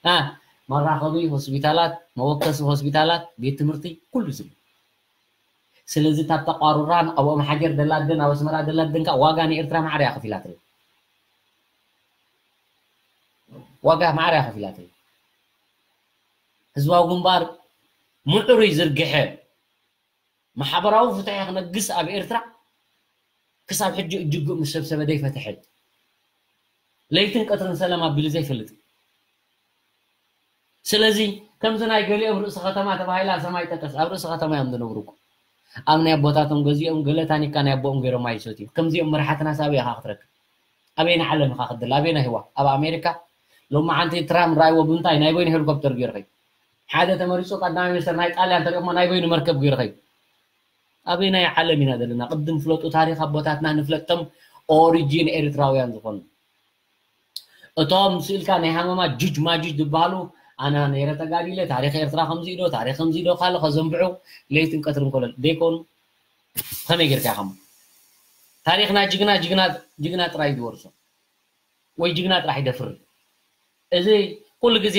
እ መራኸቢ ሆስፒታላት፣ መወከሲ ሆስፒታላት፣ ቤት ትምህርቲ ኩሉ ዝብል። ስለዚ እታ ተቋሩራን ኣብ ኦም ሓጀር ደላደን ኣብ ኣስመራ ደላደን ከኣ ዋጋ ንኤርትራ ማዕረ እያ ከፊላትላ። ዋጋ ማዕረ እያ ከፊላትላ። ህዝባዊ ግንባር ምዕሩይ ዝርግሐ ማሕበራዊ ፍትሒ ክነግስ ኣብ ኤርትራ ክሳብ ሕጂ እጅግኡ ምስ ሰብሰበ ዘይፈትሐ፣ ለይትን ቀትርን ሰላም ኣቢሉ ዘይፈልጥ። ስለዚ ከምዚ ናይ ገሊኦም ርእሲ ከተማ ተባሂላ ሰማይ ጠቀስ ኣብ ርእሲ ከተማ እዮም ዝነብሩ እኮ። ኣብ ናይ ኣቦታቶም ገዚኦም ገለ ታኒካ ናይ ኣቦኦም ገይሮም ኣይሰትዩ። ከምዚኦም መራሕትና ሳበይ ኢኻ ክትረክብ? ኣበይና ዓለም ኢኻ ክትድል? ኣበይና ህዋ? ኣብ ኣሜሪካ ሎማዓንቲ ትራምፕ ራይዎ ብምንታይ ናይ በይኑ ሄሊኮፕተር ገይሩ ኸይዱ? ሓደ ተመሪጹ ቀዳማይ ሚኒስተር ናይ ጣልያን ተሪእኹሞ ናይ በይኑ መርከብ ገይሩ ኸይዱ? ኣበይናይ ዓለም ኢና ዘለና? ቅድም ፍለጡ ታሪኽ ኣቦታትና ንፍለጥ፣ እቶም ኦሪጂን ኤርትራውያን ዝኾኑ። እቶም ስእልካ ናይ ሃመማ ጁጅ ማጁጅ ዝበሃሉ ኣነ ነይረ ተጋዲለ፣ ታሪኽ ኤርትራ ከምዚ ኢዶ፣ ታሪኽ ከምዚ ኢዶ ካለ ከዘንብዑ ለይትን ቀትርን ኮለል ደይኮኑ? ከመይ ጌርካ ኢኻ እሞ? ታሪኽና ጅግና ጅግና ጅግና ጥራይ ዝወርሶ ወይ ጅግና ጥራሕ ይደፍር። እዚ ኩሉ ግዜ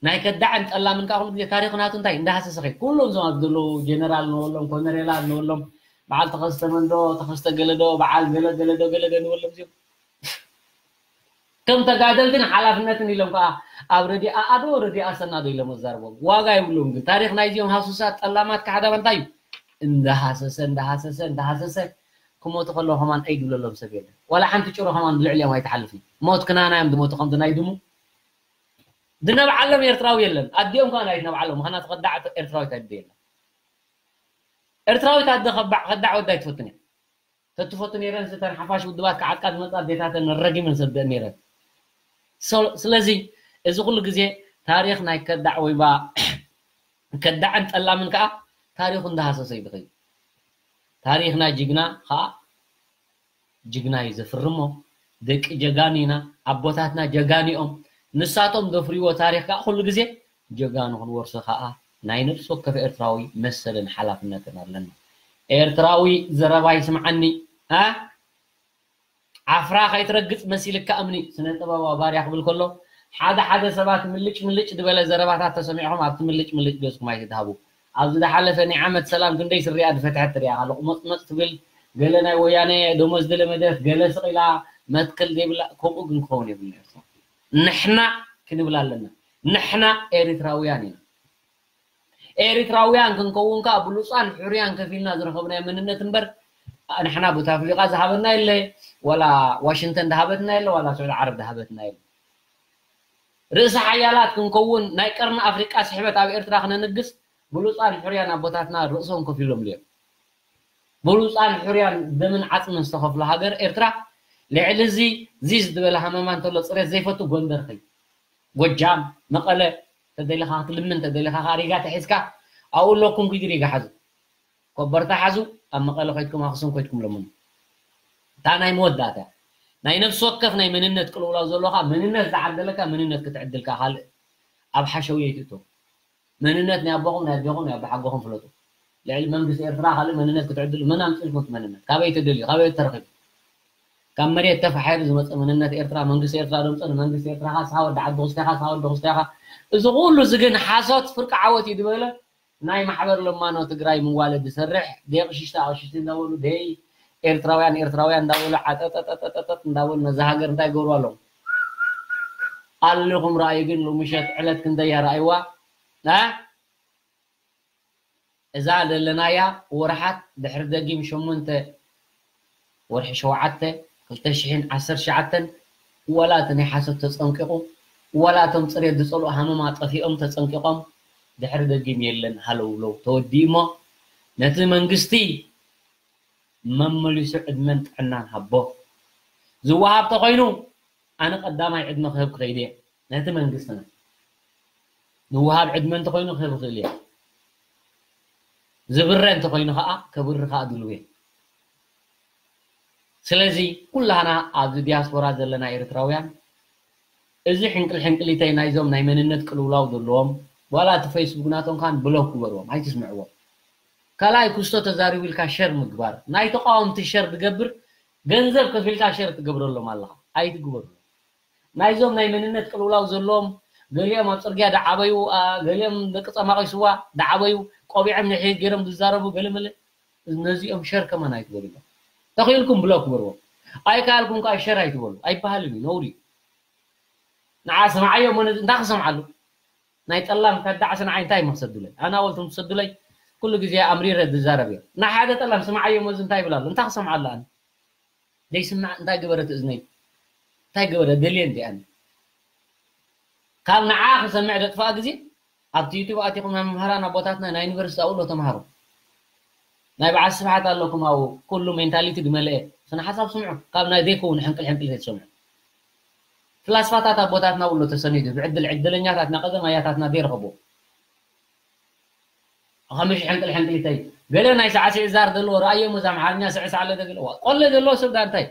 ናይ ከዳዕን ጠላምን ከዓ ኩሉ ግዜ ታሪኽ ናቱ እንታይ እንዳሃሰሰ ከይ ኩሎም እዞም ኣብዚ ዘለዉ ጀነራል ንበሎም ኮነሬላት ንበሎም በዓል ተኸስተ መንዶ ተኸስተ ገለዶ በዓል ገለ ገለዶ ገለዶ ንበሎም እዚኦም ከም ተጋደልትን ሓላፍነትን ኢሎም ከዓ ኣብ ረዲኣ ኣዶ ረዲኣ ሰናዶ ኢሎም ኣዛርቦም ዋጋ ይብሎም። ግን ታሪኽ ናይዚኦም ሃሱሳት ጠላማት ካሕዳባ እንታይ እዩ? እንዳሃሰሰ እንዳሃሰሰ እንዳሃሰሰ ክሞቱ ከለዉ ከማን ኣይ ድብለሎም ሰብ የለን። ዋላ ሓንቲ ጭሮ ከማን ብልዕሊኦም ኣይትሓልፍን። ሞት ክናና እዮም ዝሞቱ ከምቲ ናይ ድሙ። ዝነብዓሎም ኤርትራዊ የለን። ኣዲኦም ከማን ኣይትነብዓሎም። ምኽንያቱ ከዳዕ ኤርትራዊት ኣደ የለን። ኤርትራዊት ኣደ ከዳዕ ወዳ ኣይትፈቱን እያ። ተትፈቱ ነይረን ዝተን ሓፋሽ ውድባት ክዓጥቃ ዝመጻ ኣዴታተን ረጊመን ሰደን ነይረን። ስለዚ እዚ ኩሉ ግዜ ታሪኽ ናይ ከዳዕ ወይ ባ ከዳዕን ጠላምን ከዓ ታሪኹ እንዳሃሰሰ እዩ ዝኸይድ። ታሪኽና ጅግና ከዓ ጅግና እዩ ዘፍርሞ። ደቂ ጀጋኑ ኢና፣ ኣቦታትና ጀጋኑ እዮም። ንሳቶም ዘፍርይዎ ታሪኽ ከዓ ኩሉ ግዜ ጀጋኑ ክንወርሶ ከዓ ናይ ነፍሲ ወከፍ ኤርትራዊ መሰልን ሓላፍነትን ኣለና። ኤርትራዊ ዘረባ ይስምዓኒ ኣ ዓፍራ ከይትረግጽ መሲልካ እምኒ ስነ ጥበባዊ ባርያ ክብል ከሎ ሓደ ሓደ ሰባት ምልጭ ምልጭ ዝበለ ዘረባታት ተሰሚዕኹም ኣብቲ ምልጭ ምልጭ ገዝኩም ኣይትድሃቡ። ኣብዚ ዝሓለፈ ናይ ዓመት ሰላም ክንደይ ስሪኣ ዝፈትሐት ትሪኣ ካለ ቁመጽመጽ ትብል ገለ ናይ ወያነ ደሞዝ ዝለመደት ገለ ስቕ ኢላ መትከል ዘይብላ ከምኡ ግን ክኸውን የብልና። ኤርትራ ንሕና ክንብል ኣለና። ንሕና ኤሪትራውያን ኢና። ኤሪትራውያን ክንከውን ከኣ ብሉጻን ሕሩያን ከፊልና ዝረኸብናዮ መንነት እምበር ንሕና ቡት ኣፍሪቃ ዝሃበና የለ ዋላ ዋሽንግተን ዝሃበትና የለ ዋላ ስዑዲ ዓረብ ዝሃበትና የለ። ርእሰ ሓያላት ክንከውን ናይ ቀርኒ ኣፍሪቃ ስሕበት ኣብ ኤርትራ ክነንግስ ብሉጻን ሕሩያን ኣቦታትና ርእሶም ከፊሎም ድዮም? ብሉጻን ሕሩያን ደምን ዓጽምን ዝተኸፍሎ ሃገር ኤርትራ ልዕሊ እዚ ዚዝ ዝበለ ሃመማ እንተሎ ጽሬት ዘይፈቱ ጎንደር ኸይ ጎጃም መቐለ ተደሊኻ ክትልምን ተደሊኻ ኻሪጋ ተሒዝካ ኣብኡ ኣለኩም ኪዲ ሪጋ ሓዙ ኮበርታ ሓዙ ኣብ መቐለ ኮይድኩም ኣኽሱም ኮይድኩም ለምኑ። እታ ናይ መወዳእታ ናይ ነፍሲ ወከፍ ናይ መንነት ቅልውላው ዘለካ መንነት ዝዓደለካ መንነት ክትዕድልካ ካልእ ኣብ ሓሸውየ ኣይትእተው። መንነት ናይ ኣቦኹም፣ ናይ ኣዴኹም፣ ናይ ኣቦሓጎኹም ፍለጡ። ልዕሊ መንግስቲ ኤርትራ ካልእ መንነት ክትዕድሉ መን ኣምፅልኩም? እቲ መንነት ካበይ ተደልዩ? ካበይ ተረኺቡ? ካብ መሬት ተፋሒሩ ዝመፀ መንነት ኤርትራ፣ መንግስቲ ኤርትራ ደምፀ፣ ንመንግስቲ ኤርትራ፣ ካስኻ ወዲ ዓዲ ክስቴኻ፣ ካስኻ ወዲ ክስቴኻ። እዚ ኩሉ እዚ ግን ሓሶት፣ ፍርቂ ዓወት እዩ ዝበለ ናይ ማሕበር ለማኖ ትግራይ ምዋለድ ዝሰርሕ፣ ደይ ቅሽሽቲ ኣቅሽሽቲ እንዳበሉ፣ ደይ ኤርትራውያን ኤርትራውያን እንዳበሉ፣ ዓጠጠጠጠጠጥ እንዳበሉ ነዛ ሃገር እንታይ ይገብሩ ኣለዉ? ኣልኹም ረኣዩ ግን፣ ሎምሸት ዕለት ክንደያ ረኣይዋ? እ? እዛ ዘለናያ ወርሓት ድሕሪ ደጊም ሸሞንተ ወርሒ ሸውዓተ ክልተ ሽሕን ዓሰርተ ትሽዓተን፣ ዋላ እቲ ናይ ሓሶት ተጸንቂቑ፣ ዋላ እቶም ጽሬት ዝጸልኡ ሃመማ ጠፊኦም ተጸንቂቖም፣ ድሕሪ ደጊም የለን ሃለውለው ተወዲኡ እሞ፣ ነቲ መንግስቲ መመሊሱ ዕድመን ጥዕናን ሃቦ። ዝወሃብ ተኾይኑ፣ ኣነ ቀዳማይ ዕድመ ክህብ ክኸይድ እየ ነቲ መንግስትና። ዝወሃብ ዕድመ እንተኾይኑ ክህብ ክእል እየ። ዝብረ እንተኾይኑ ኸዓ፣ ከብሪ ኸዓ ድልው እየ። ስለዚ፣ ኩላህና ኣብዚ ዲያስፖራ ዘለና ኤርትራውያን፣ እዚ ሕንቅል ሕንቅሊተይ ናይዞም ናይ መንነት ቅልውላው ዘለዎም፣ ዋላ እቲ ፌስቡክ ናቶም ካን ብሎክ ግበርዎም፣ ኣይትስምዕዎም። ካልኣይ፣ ክስቶ ተዛሪቡ ኢልካ ሸር ምግባር፣ ናይ ተቃወምቲ ሸር ዝገብር፣ ገንዘብ ከፊልካ ሸር ትገብረሎም ኣለኻ፣ ኣይትግበርሎም። ናይዞም ናይ መንነት ቅልውላው ዘለዎም፣ ገሊኦም ኣብ ጽርግያ ደዓበዩ፣ ኣ፣ ገሊኦም ደቂ ጸማቒ ስዋ ደዓበዩ፣ ቆቢዖም ንድሕሪት ገይሮም ዝዛረቡ ገለመለ፣ ነዚኦም ሸር ከማን ኣይትበሉሎም። ተኽኢልኩም ብሎክ ግበርዎም። ኣይከኣልኩም ከኣ ሸር ኣይትበሉ። ኣይበሃልን እዩ፣ ነውሪ እዩ። ንዓ ስምዓዮ እሞ ነዚ እንታይ ክሰምዓሉ? ናይ ጠላም ከዳዕ ስንዓይ እንታይ እሞ ክሰዱለይ? ኣነ ኣወልቶም ትሰዱለይ፣ ኩሉ ግዜ ኣምሪረ ዝዛረብ እየ። ንሓደ ጠላም ስምዓዮ እሞ እዚ እንታይ ይብል ኣሎ? እንታይ ክሰምዓሉ ኣነ? ዘይስማዕ እንታይ ገበረት እዝነይ? እንታይ ገበረ? ደልየ እንዲ ኣነ። ካብ ንዓ ክሰምዕ ደጥፋእ ግዜ ኣብቲ ዩቱብ ኣቲኹም ናይ መምህራን ኣቦታትና ናይ ዩኒቨርሲቲ ኣብኡ ኣሎ ተምሃሩ። ናይ በዓል ስብሓት ኣለኩም ኣብኡ፣ ኩሉ ሜንታሊቲ ዝመልአ ስነ ሓሳብ ስምዑ። ካብ ናይ ዘይከውን ሕንቅል ሕንቅል ዘይትሰምዑ። ፍላስፋታት ኣቦታትና ኣብኡ ኣሎ ተሰኒዱ፣ ብዕድል ዕድለኛታትና ቀደም ኣያታትና ዘይረኸብዎ። ኸምሽ ሕንቅል ሕንቅሊተይ። ገለ ናይ ሳዕሲዕ ዛር ዘለዎ ረኣዮ፣ መዛ ኣምሓርኛ ስዕሳዕ ኣለ ደገለ። ዋ፣ ቆለ ዘለዎ ሰብ ዳ እንታይ?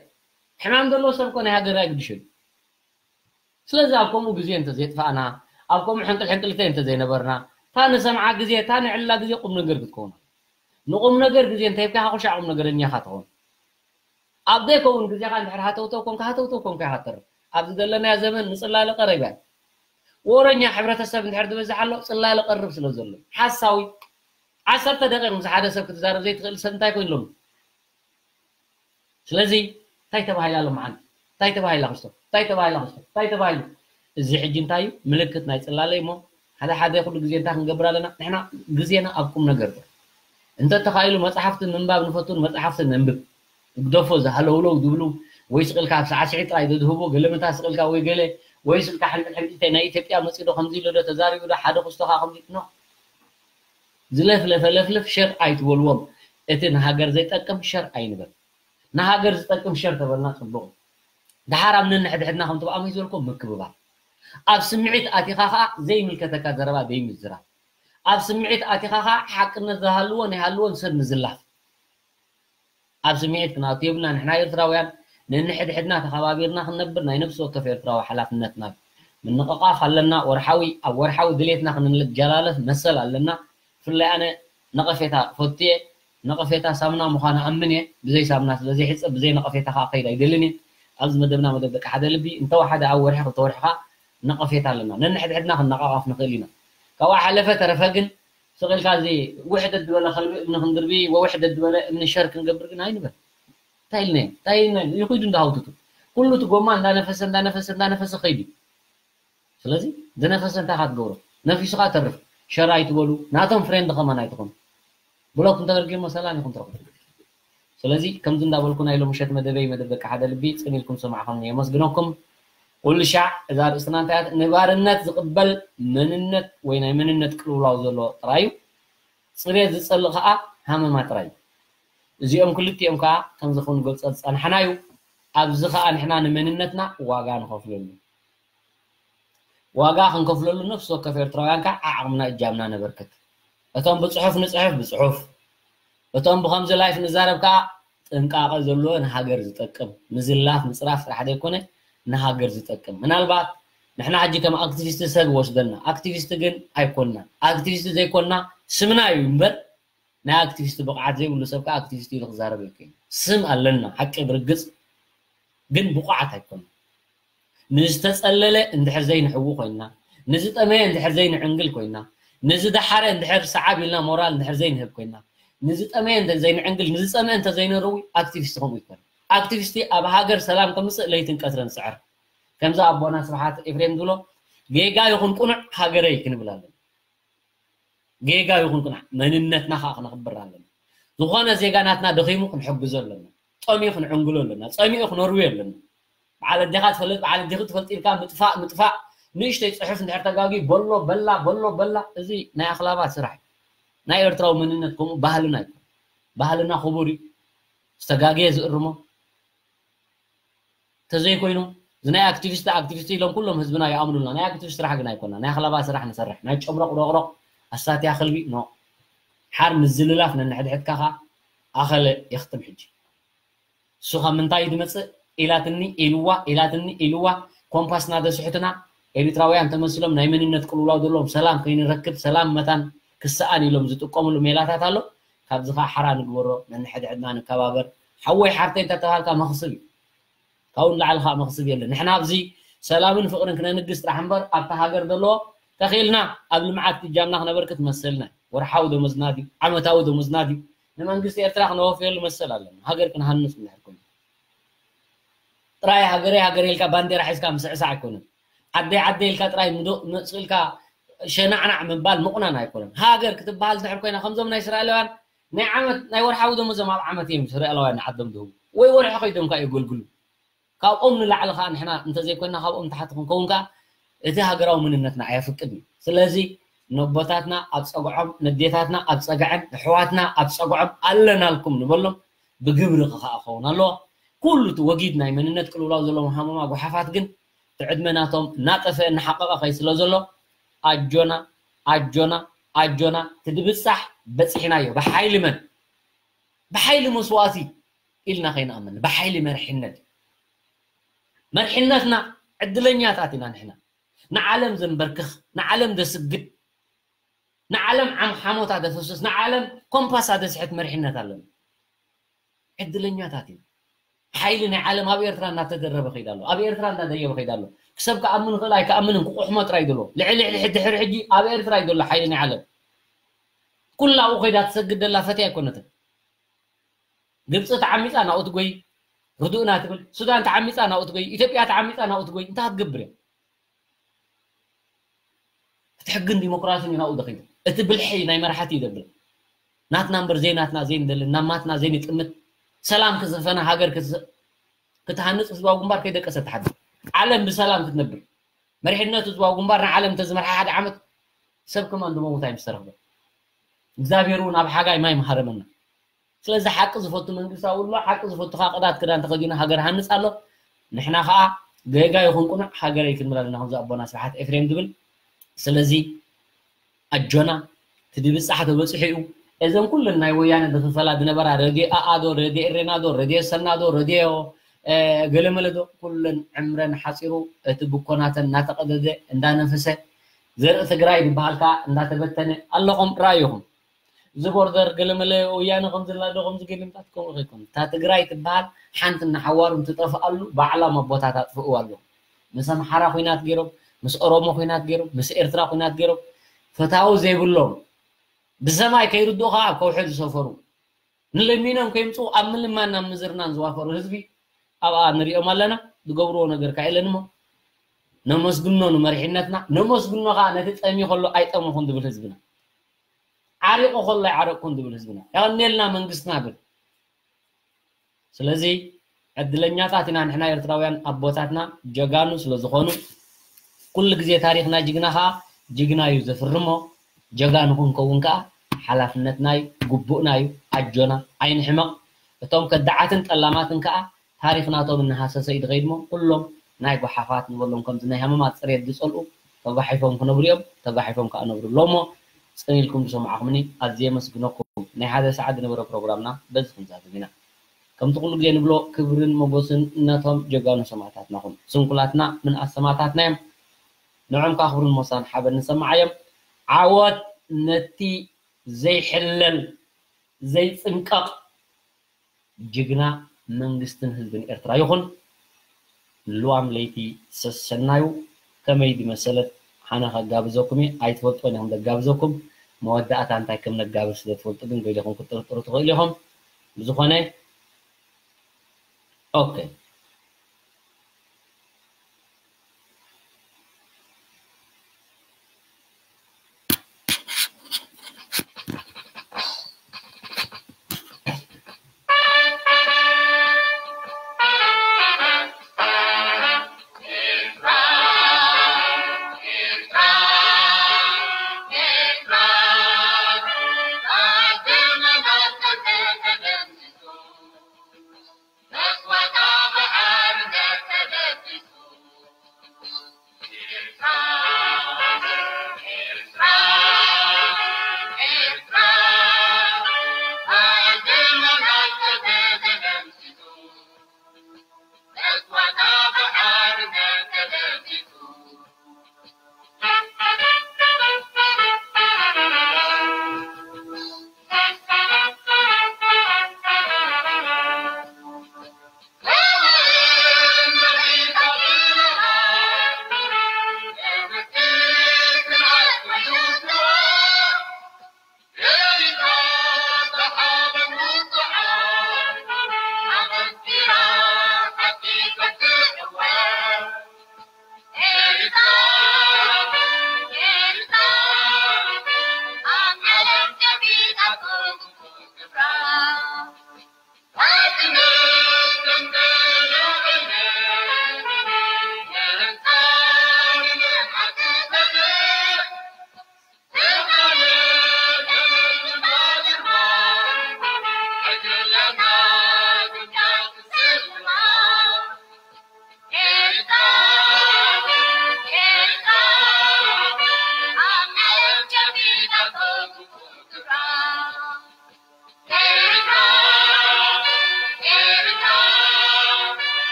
ሕማም ዘለዎ ሰብ እኮ ናይ ሃገር ኣይግድሽን። ስለዚ ኣብ ከምኡ ግዜ እንተዘይጥፋእና፣ ኣብ ከምኡ ሕንቅል ሕንቅሊተይ እንተዘይነበርና፣ እታ ንሰምዓ ግዜ፣ እታ ንዕላ ግዜ ቁም ነገር ክትከውን። ንቁም ነገር ግዜ እንተሂብካ፣ ኩሻዕ ቁም ነገረኛ ኢኻ ትኸውን። ኣብ ዘይከውን ግዜኻ እንድሕር ሃተውተው ኮንካ፣ ሃተውተው ኮንካ ኢኻ ትተርፍ። ኣብዚ ዘለናዮ ዘመን ንጽላለ ቀረብ እያ። ወረኛ ሕብረተሰብ እንድሕር ዝበዝሕ ኣሎ፣ ጽላለ ቀርብ ስለ ዘሎ። ሓሳዊ፣ ዓሰርተ ደቂቕ ምስ ሓደ ሰብ ክትዛረብ ዘይትኽእል ሰብ እንታይ ኮይኑ ሎሚ? ስለዚ እንታይ ተባሂላ ሎምዓንቲ? እንታይ ተባሂላ ክስቶ? እንታይ ተባሂላ ክስቶ? እንታይ ተባሂሉ? እዚ ሕጂ እንታይ እዩ? ምልክት ናይ ጽላለ እሞ፣ ሓደ ሓደ ኩሉ ግዜ እንታይ ክንገብር ኣለና? ንሕና ግዜና ኣብ ቁም ነገር። እንተ ተኻኢሉ መጽሓፍቲ ምንባብ ንፈቱ፣ መጽሓፍቲ ነንብብ። ግደፎ፣ ዝሃለውለው ዝብሉ፣ ወይ ስቕ ኢልካ ኣብ ሳዕስዒት ጥራይ ዘድህቦ፣ ገለ መታ ስቕ ኢልካ ወይ ገለ፣ ወይ ስቕ ኢልካ ሕንቅል ሕንቅሊተይ ናይ ኢትዮጵያ መጺኡ ዶ ከምዚ ኢሉ ዶ ተዛሪቡ ዶ ሓደ ክስቶኻ ከምዚ፣ ኖ። ዝለፍለፈ ለፍልፍ ሸር ኣይትበልዎም። እቲ ንሃገር ዘይጠቅም ሸር ኣይንበል። ንሃገር ዝጠቅም ሸር ተበልና ጽቡቕ። ደሓር ኣብ ነንሕድሕድና ከምቲ ብኣመይ ዝበልኩም ምክብባር። ኣብ ስምዒት ኣቲኻ ኸኣ ዘይምልከተካ ዘረባ ዘይምዝራብ። ኣብ ስምዒት ኣቲኻ ኸኣ ሓቅነት ዝሃልዎን ኣይሃልዎን ሰብ ምዝላፍ። ኣብ ስምዒት ክንኣቱ የብልና። ንሕና ኤርትራውያን ነንሕድሕድና ተኸባቢርና ክንነብር ናይ ነፍሲ ወከፍ ኤርትራዊ ሓላፍነትና እዩ። ምንቕቓፍ ኣለና። ወርሓዊ፣ ኣብ ወርሓዊ ድሌትና ክንጀላለፍ መሰል ኣለና። ብፍላይ ኣነ ነቐፌታ ፈትየ፣ ነቐፌታ ሳሙና ምዃኑ ኣምን እየ። ብዘይ ሳሙና ስለ ዘይሕጸብ፣ ብዘይ ነቐፌታ ከኣ ከይድ ኣይደልን እየ። ኣብዚ መደብና፣ መደብ ደቂ ሓደ ልቢ፣ እንተወሓደ ኣብ ወርሒ ክልተ ወርሒ ከኣ ነቐፌታ ኣለና። ነንሕድሕድና ክንነቓቐፍ ንኽእል ኢና። ካብኡ ሓለፈ ተረፈ ግን፣ ስቕ ኢልካ እዚ ውሕደት ዝበለ ከልቢ እምኒ ክንድርቢ፣ ወውሕደት ዝበለ እምኒ ሸር ክንገብር ግን ኣይንበል። እንታይ ኢልና እዩ? እንታይ ኢልና እዩ? ይኹይዱ እንዳሃውትቱ። ኩሉ እቲ ጎማ እንዳነፈሰ፣ እንዳነፈሰ፣ እንዳነፈሰ ከይዱ እዩ። ስለዚ ዝነፈሰ እንታይ ኢኻ ትገብሮ? ነፊሱ ኸኣ ተርፍ። ሸር ኣይትበሉ፣ ናቶም ፍሬንድ ኸማን ኣይትኾኑ። ብሎክ እንተተርጊሞ ሰላም ኢኹም ትረኽቡ። ስለዚ ከምዚ እንዳበልኩ ናይ ሎምሸት መደበይ፣ መደብ ደቂ ሓደ ልቢ፣ ጽን ኢልኩም ዝሰማዕኹምኒ የመስግነኩም። ኩሉ ሻዕ እዛ ኣርእስትና እንታይ እያ? ንባርነት ዝቕበል መንነት ወይ ናይ መንነት ቅልውላው ዘሎ ጥራይ እዩ። ጽሬት ዝጸልእ ኸኣ ሃመማ ጥራይ እዩ። እዚኦም ክልቲኦም ከኣ ከምዚ ክንገልጾ ዝጸናሕና እዩ። ኣብዚ ኸኣ ንሕና ንመንነትና ዋጋ ንኸፍለሉ። ዋጋ ክንከፍለሉ ነፍሲ ወከፍ ኤርትራውያን ከኣ ዓቕምና እጃምና ነበርክት። እቶም ብጽሑፍ ንጽሕፍ ብጽሑፍ፣ እቶም ብኸምዚ ላይፍ ንዛረብ ከኣ ጥንቃቐ ዘለዎ ንሃገር ዝጠቅም፣ ምዝላፍ ምጽራፍ ጥራሕ ዘይኮነ ንሃገር ዝጠቅም። ምናልባት ንሕና ሕጂ ከም ኣክቲቪስት ሰብ ይወስደና። ኣክቲቪስት ግን ኣይኮንና። ኣክቲቪስት ዘይኮንና ስምና እዩ እምበር፣ ናይ ኣክቲቪስት ብቕዓት ዘይብሉ ሰብ ከዓ ኣክቲቪስት ኢሉ ክዛረብ ይክእል። ስም ኣለና፣ ሓቂ ብርግጽ፣ ግን ብቑዓት ኣይኮንና። ንዝተጸለለ እንድሕር ዘይንሕዊ ኮይና፣ ንዝጠመየ እንድሕር ዘይንዕንግል ኮይና፣ ንዝደሓረ እንድሕር ሰዓብ ኢልና ሞራል እንድሕር ዘይንህብ ኮይና፣ ንዝጠመየ እንተ ዘይንዕንግል፣ ንዝጸመ እንተ ዘይነርዊ፣ ኣክቲቪስት ከምኡ ይኮን። ኣክቲቪስቲ ኣብ ሃገር ሰላም ከምጽእ ለይትን ቀትርን ዝጽዕር። ከምዚ ኣቦና ስብሓት ኤፍሬም ዝብሎ፣ ጌጋ ይኹን ቁኑዕ ሃገረይ ክንብል ኣለና። ጌጋ ይኹን ቁኑዕ መንነትና ከዓ ክነኽብር ኣለና። ዝኾነ ዜጋ ናትና ደኺሙ ክንሕግዞ ኣለና። ጠሚኡ ክንዕንግሎ ኣለና። ጸሚኡ ክነርውዮ ኣለና። በዓል ኣዴኻ ትፈልጥ፣ በዓል ኣዴኺ ትፈልጥ ኢልካ ምጥፋእ፣ ምጥፋእ፣ ንእሽተይ ጽሑፍ እንድሕር ተጋጊ በሎ፣ በላ፣ በሎ፣ በላ፣ እዚ ናይ ኣኽላባት ስራሕ እዩ። ናይ ኤርትራዊ መንነት ከምኡ ባህልና ኣይኮን። ባህልና ክቡር እዩ። ዝተጋገየ ዝእርሞ። ተዘይኮይኑ፣ እዚ ናይ ኣክቲቪስት፣ ኣክቲቪስት ኢሎም ኩሎም ህዝብና ይኣምኑልና። ናይ ኣክቲቪስት ስራሕ ግን ኣይኮና። ናይ ኣኽላባት ስራሕ ንሰርሕ። ናይ ጨምረቕ ሮቕሮቕ፣ ኣስታትያ ክልቢ፣ ኖ። ሓር ምዝልላፍ ነንሕድሕድካ ኸኣ ኣኸለ የኽትም ሕጂ። እሱ ካብ ምንታይ እዩ ዝመጽእ? ኢላትኒ፣ ኢልዋ፣ ኢላትኒ፣ ኢልዋ፣ ኮምፓስና ዘስሕቱና፣ ኤሪትራውያን ተመሲሎም ናይ መንነት ቅልውላው ዘለዎም ሰላም ከይንረክብ፣ ሰላም መታን ክሰኣን ኢሎም ዝጥቀምሉ ሜላታት ኣሎ። ካብዚ ኸዓ ሓራ ንግበሮ፣ ነንሕድሕድና ንከባበር። ሓወይ ሓርተይ እንተተባሃልካ መኽስብ እዩ። ካብኡ ንላዕሊ ኸዓ መኽስብ የለን። ንሕና ኣብዚ ሰላምን ፍቕርን ክነንግስ ጥራሕ እምበር፣ ኣብታ ሃገር ዘሎ ተኺእልና ኣብ ልምዓት እጃምና ክነበርክት መሰልና እዩ። ወርሓዊ ደሞዝና ድዩ? ዓመታዊ ደሞዝና ድዩ? ንመንግስቲ ኤርትራ ክነወፍየሉ መሰል ኣለና። ሃገር ክንሃንጽ እንድሕር ኮይኑ። ጥራይ ሃገረይ ሃገረይ ኢልካ ባንዴራ ሒዝካ ምስዕሳዕ ኣይኮነን። ዓደይ ዓደይ ኢልካ ጥራይ ምዶ-፣ መጽእ ኢልካ ሸናዕናዕ ምባል ምቑናን ኣይኮነን። ሃገር ክትበሃል እንድሕር ኮይና፣ ከምዞም ናይ እስራኤላውያን ናይ ዓመት፣ ናይ ወርሓዊ ደሞዞም ኣብ ዓመት እዮም እስራኤላውያን ንዓዶም ዝህቡ። ወይ ወርሒ ከይዶም ከኣ የገልግሉ። ካብኦም ንላዕሊ ከኣ ንሕና እንተዘይኮንና፣ ካብኦም ንታሕቲ ክንከውን ከኣ እቲ ሃገራዊ መንነትና ኣየፍቅድን እዩ። ስለዚ ነቦታትና ኣብ ጸግዖም፣ ነዴታትና ኣብ ጸግዐን፣ ኣሕዋትና ኣብ ጸግዖም ኣለናልኩም ንበሎም። ብግብሪ ከኣ ክኸውን ኣለዎ። ኩሉ እቲ ወጊድ ናይ መንነት ቅልውላው ዘለዎም ሃመማ ጓሓፋት ግን እቲ ዕድመ ናቶም እናጠፈ እናሓቐቐ ከይድ ስለ ዘሎ፣ ኣጆና፣ ኣጆና፣ ኣጆና፣ ትድብጻሕ በጺሕናዮ። ብሓይሊ መን? ብሓይሊ መስዋእቲ ኢልና ከይንኣምን፣ ብሓይሊ መርሒነት። መርሒነትና ዕድለኛታት ኢና ንሕና። ንዓለም ዘንበርክኽ፣ ንዓለም ዘስግድ፣ ንዓለም ዓም ሓሞታ ዘፍስስ፣ ንዓለም ኮምፓሳ ዘስሕት መርሒነት ኣለና። ዕድለኛታት ኢና። ሓይሊ ናይ ዓለም ኣብ ኤርትራ እናተደረበ ከይዳ ኣሎ። ኣብ ኤርትራ እናደየበ ከይዳ ኣሎ። ክሰብ ክኣምን ይኽእል ኣይክኣምንን ክቑሕሞ ጥራይ ዘሎ። ልዕሊ፣ ልዕሊ ድሕሪ ሕጂ ኣብ ኤርትራ እዩ ዘሎ ሓይሊ ናይ ዓለም። ኩላ ኣብኡ ከይዳ ትሰግድ ዘላ ፈትያ ኣይኮነትን። ግብፂ ተዓሚፃ ናብኡ ትጎይ፣ ርዱእና ትብል። ሱዳን ተዓሚፃ ናብኡ ትጎይ። ኢትዮጵያ ተዓሚፃ ናብኡ ትጎይ። እንታይ ክትገብር እያ? እቲ ሕግን ዲሞክራሲን እዩ ናብኡ ዘኺዱ። እቲ ብልሒ ናይ መራሕቲ እዩ ዘብል። ናትና እምበር ዘይናትና ዘይንደልን፣ ናማትና ዘይንጥምት፣ ሰላም ክሰፈነ ሃገር ክስ-፣ ክትሃንፅ ህዝባዊ ግንባር ከይደቀሰ ትሓድር። ዓለም ብሰላም ክትነብር። መሪሕነት ህዝባዊ ግንባር ንዓለም እንተዝመርሓ ሓደ ዓመት ሰብ ከማን ዝመውት ኣይምስተረኽበ። እግዚኣብሔር እውን ኣብ ሓጋይ ማይ ምሃረመና። ስለዚ ሓቂ ዝፈቱ መንግስቲ ኣብኡ ኣሎ፣ ሓቂ ዝፈቱ ከዓ ቅዳት ክዳን ተኸዲኑ ሃገር ሃንፅ ኣሎ። ንሕና ከዓ ጌጋ ይኹን ቅኑዕ ሃገረይ ክንብል ኣለና፣ ከምዚ ኣቦና ስብሓት ኤፍሬም ዝብል። ስለዚ ኣጆና፣ እቲ ድብጻሕ ተበጺሑ እዩ። እዘን ኩለን ናይ ወያነ ዝኽፈላ ዝነበራ ረድዮ ኣኣዶ፣ ረድዮ ኤሬናዶ፣ ረድዮ ሰናዶ፣ ረድዮ፣ እ፣ ገለመለዶ፣ ኩለን ዕምረን ሓጺሩ፣ እቲ ብኮናተን እናተቐደደ፣ እንዳነፈሰ፣ ዘርኢ ትግራይ ዝበሃል ከዓ እንዳተበተነ ኣለኹም፣ ርኣይኹም። እዚ ቦርደር ገለመለ ወያነ ከምዚ ላዶ ከምዚ ገሊምታት ከምኡ ከይኮን። እታ ትግራይ ትበሃል ሓንቲ እናሓዋሩ እንትጠፍኣሉ ባዕሎም ኣቦታት ኣጥፍእዋ ኣለዉ። ምስ ኣምሓራ ኩናት ገይሮም፣ ምስ ኦሮሞ ኩናት ገይሮም፣ ምስ ኤርትራ ኩናት ገይሮም፣ ፈታዊ ዘይብሎም፣ ብሰማይ ከይርድኡ ከዓ ኣብ ከውሒ ዝሰፈሩ፣ ንለሚኖም ከይምፅኡ ኣብ ምልማን ናብ ምዝርናን ዝዋፈሩ ህዝቢ ኣብኣ ንሪኦም ኣለና። ዝገብርዎ ነገር ከዓ የለን እሞ፣ ነመስግኖ ንመሪሕነትና፣ ነመስግኖ ከዓ ነቲ ጠምዩ ከሎ ኣይጠመኹን ዝብል ህዝብና፣ ዓሪቑ ከሎ ኣይዓረቕኩን ዝብል ህዝብና። የቐንየልና መንግስትና ብል። ስለዚ ዕድለኛታት ኢና ንሕና ኤርትራውያን፣ ኣቦታትና ጀጋኑ ስለ ዝኾኑ፣ ኩሉ ግዜ ታሪኽና ጅግና ኸኣ ጅግና እዩ ዘፍርሞ። ጀጋኑ ክንከውን ከኣ ሓላፍነትና እዩ፣ ግቡእና እዩ። ኣጆና፣ ኣይንሕመቕ። እቶም ከዳዓትን ጠላማትን ከኣ ታሪኽ ናቶም እናሃሰሰ እዩ ዝኸይድ እሞ፣ ኩሎም ናይ ጓሓፋት ንበሎም፣ ከምዚ ናይ ሃመማት ጽሬት ዝጸልኡ ተጓሒፎም ክነብሩ እዮም፣ ተጓሒፎም ከኣ ነብሩ ኣለዎም እሞ፣ ጽን ኢልኩም ዝሰማዕኩምኒ ኣዝየ የመስግነኩም። ናይ ሓደ ሰዓት ዝነበረ ፕሮግራምና በዚ ክንዛዝም ኢና። ከምቲ ኩሉ ግዜ ንብሎ፣ ክብርን ሞጎስን ነቶም ጀጋኑ ሰማእታትና ኹን። ስንኩላትና ምንኣስ ሰማእታትና እዮም። ንዕም ከኽብሩን ሞሳን ሓበን ንሰማዓዮም። ዓወት ነቲ ዘይሕለል ዘይጽንቀቕ ጅግና መንግስትን ህዝብን ኤርትራ ይኹን። ልዋም ለይቲ ሰሰናዩ ከመይ ዝመሰለት ሓነ ከጋብዘኩም እየ። ኣይትፈልጦን ኢኹም ዘጋብዘኩም። መወዳእታ እንታይ ከም ነጋብዝ ስለ ትፈልጡ ግን ገሊኹም ክትጥርጥሩ ትኽእሉ ኢኹም። ብዝኾነ ኦኬ።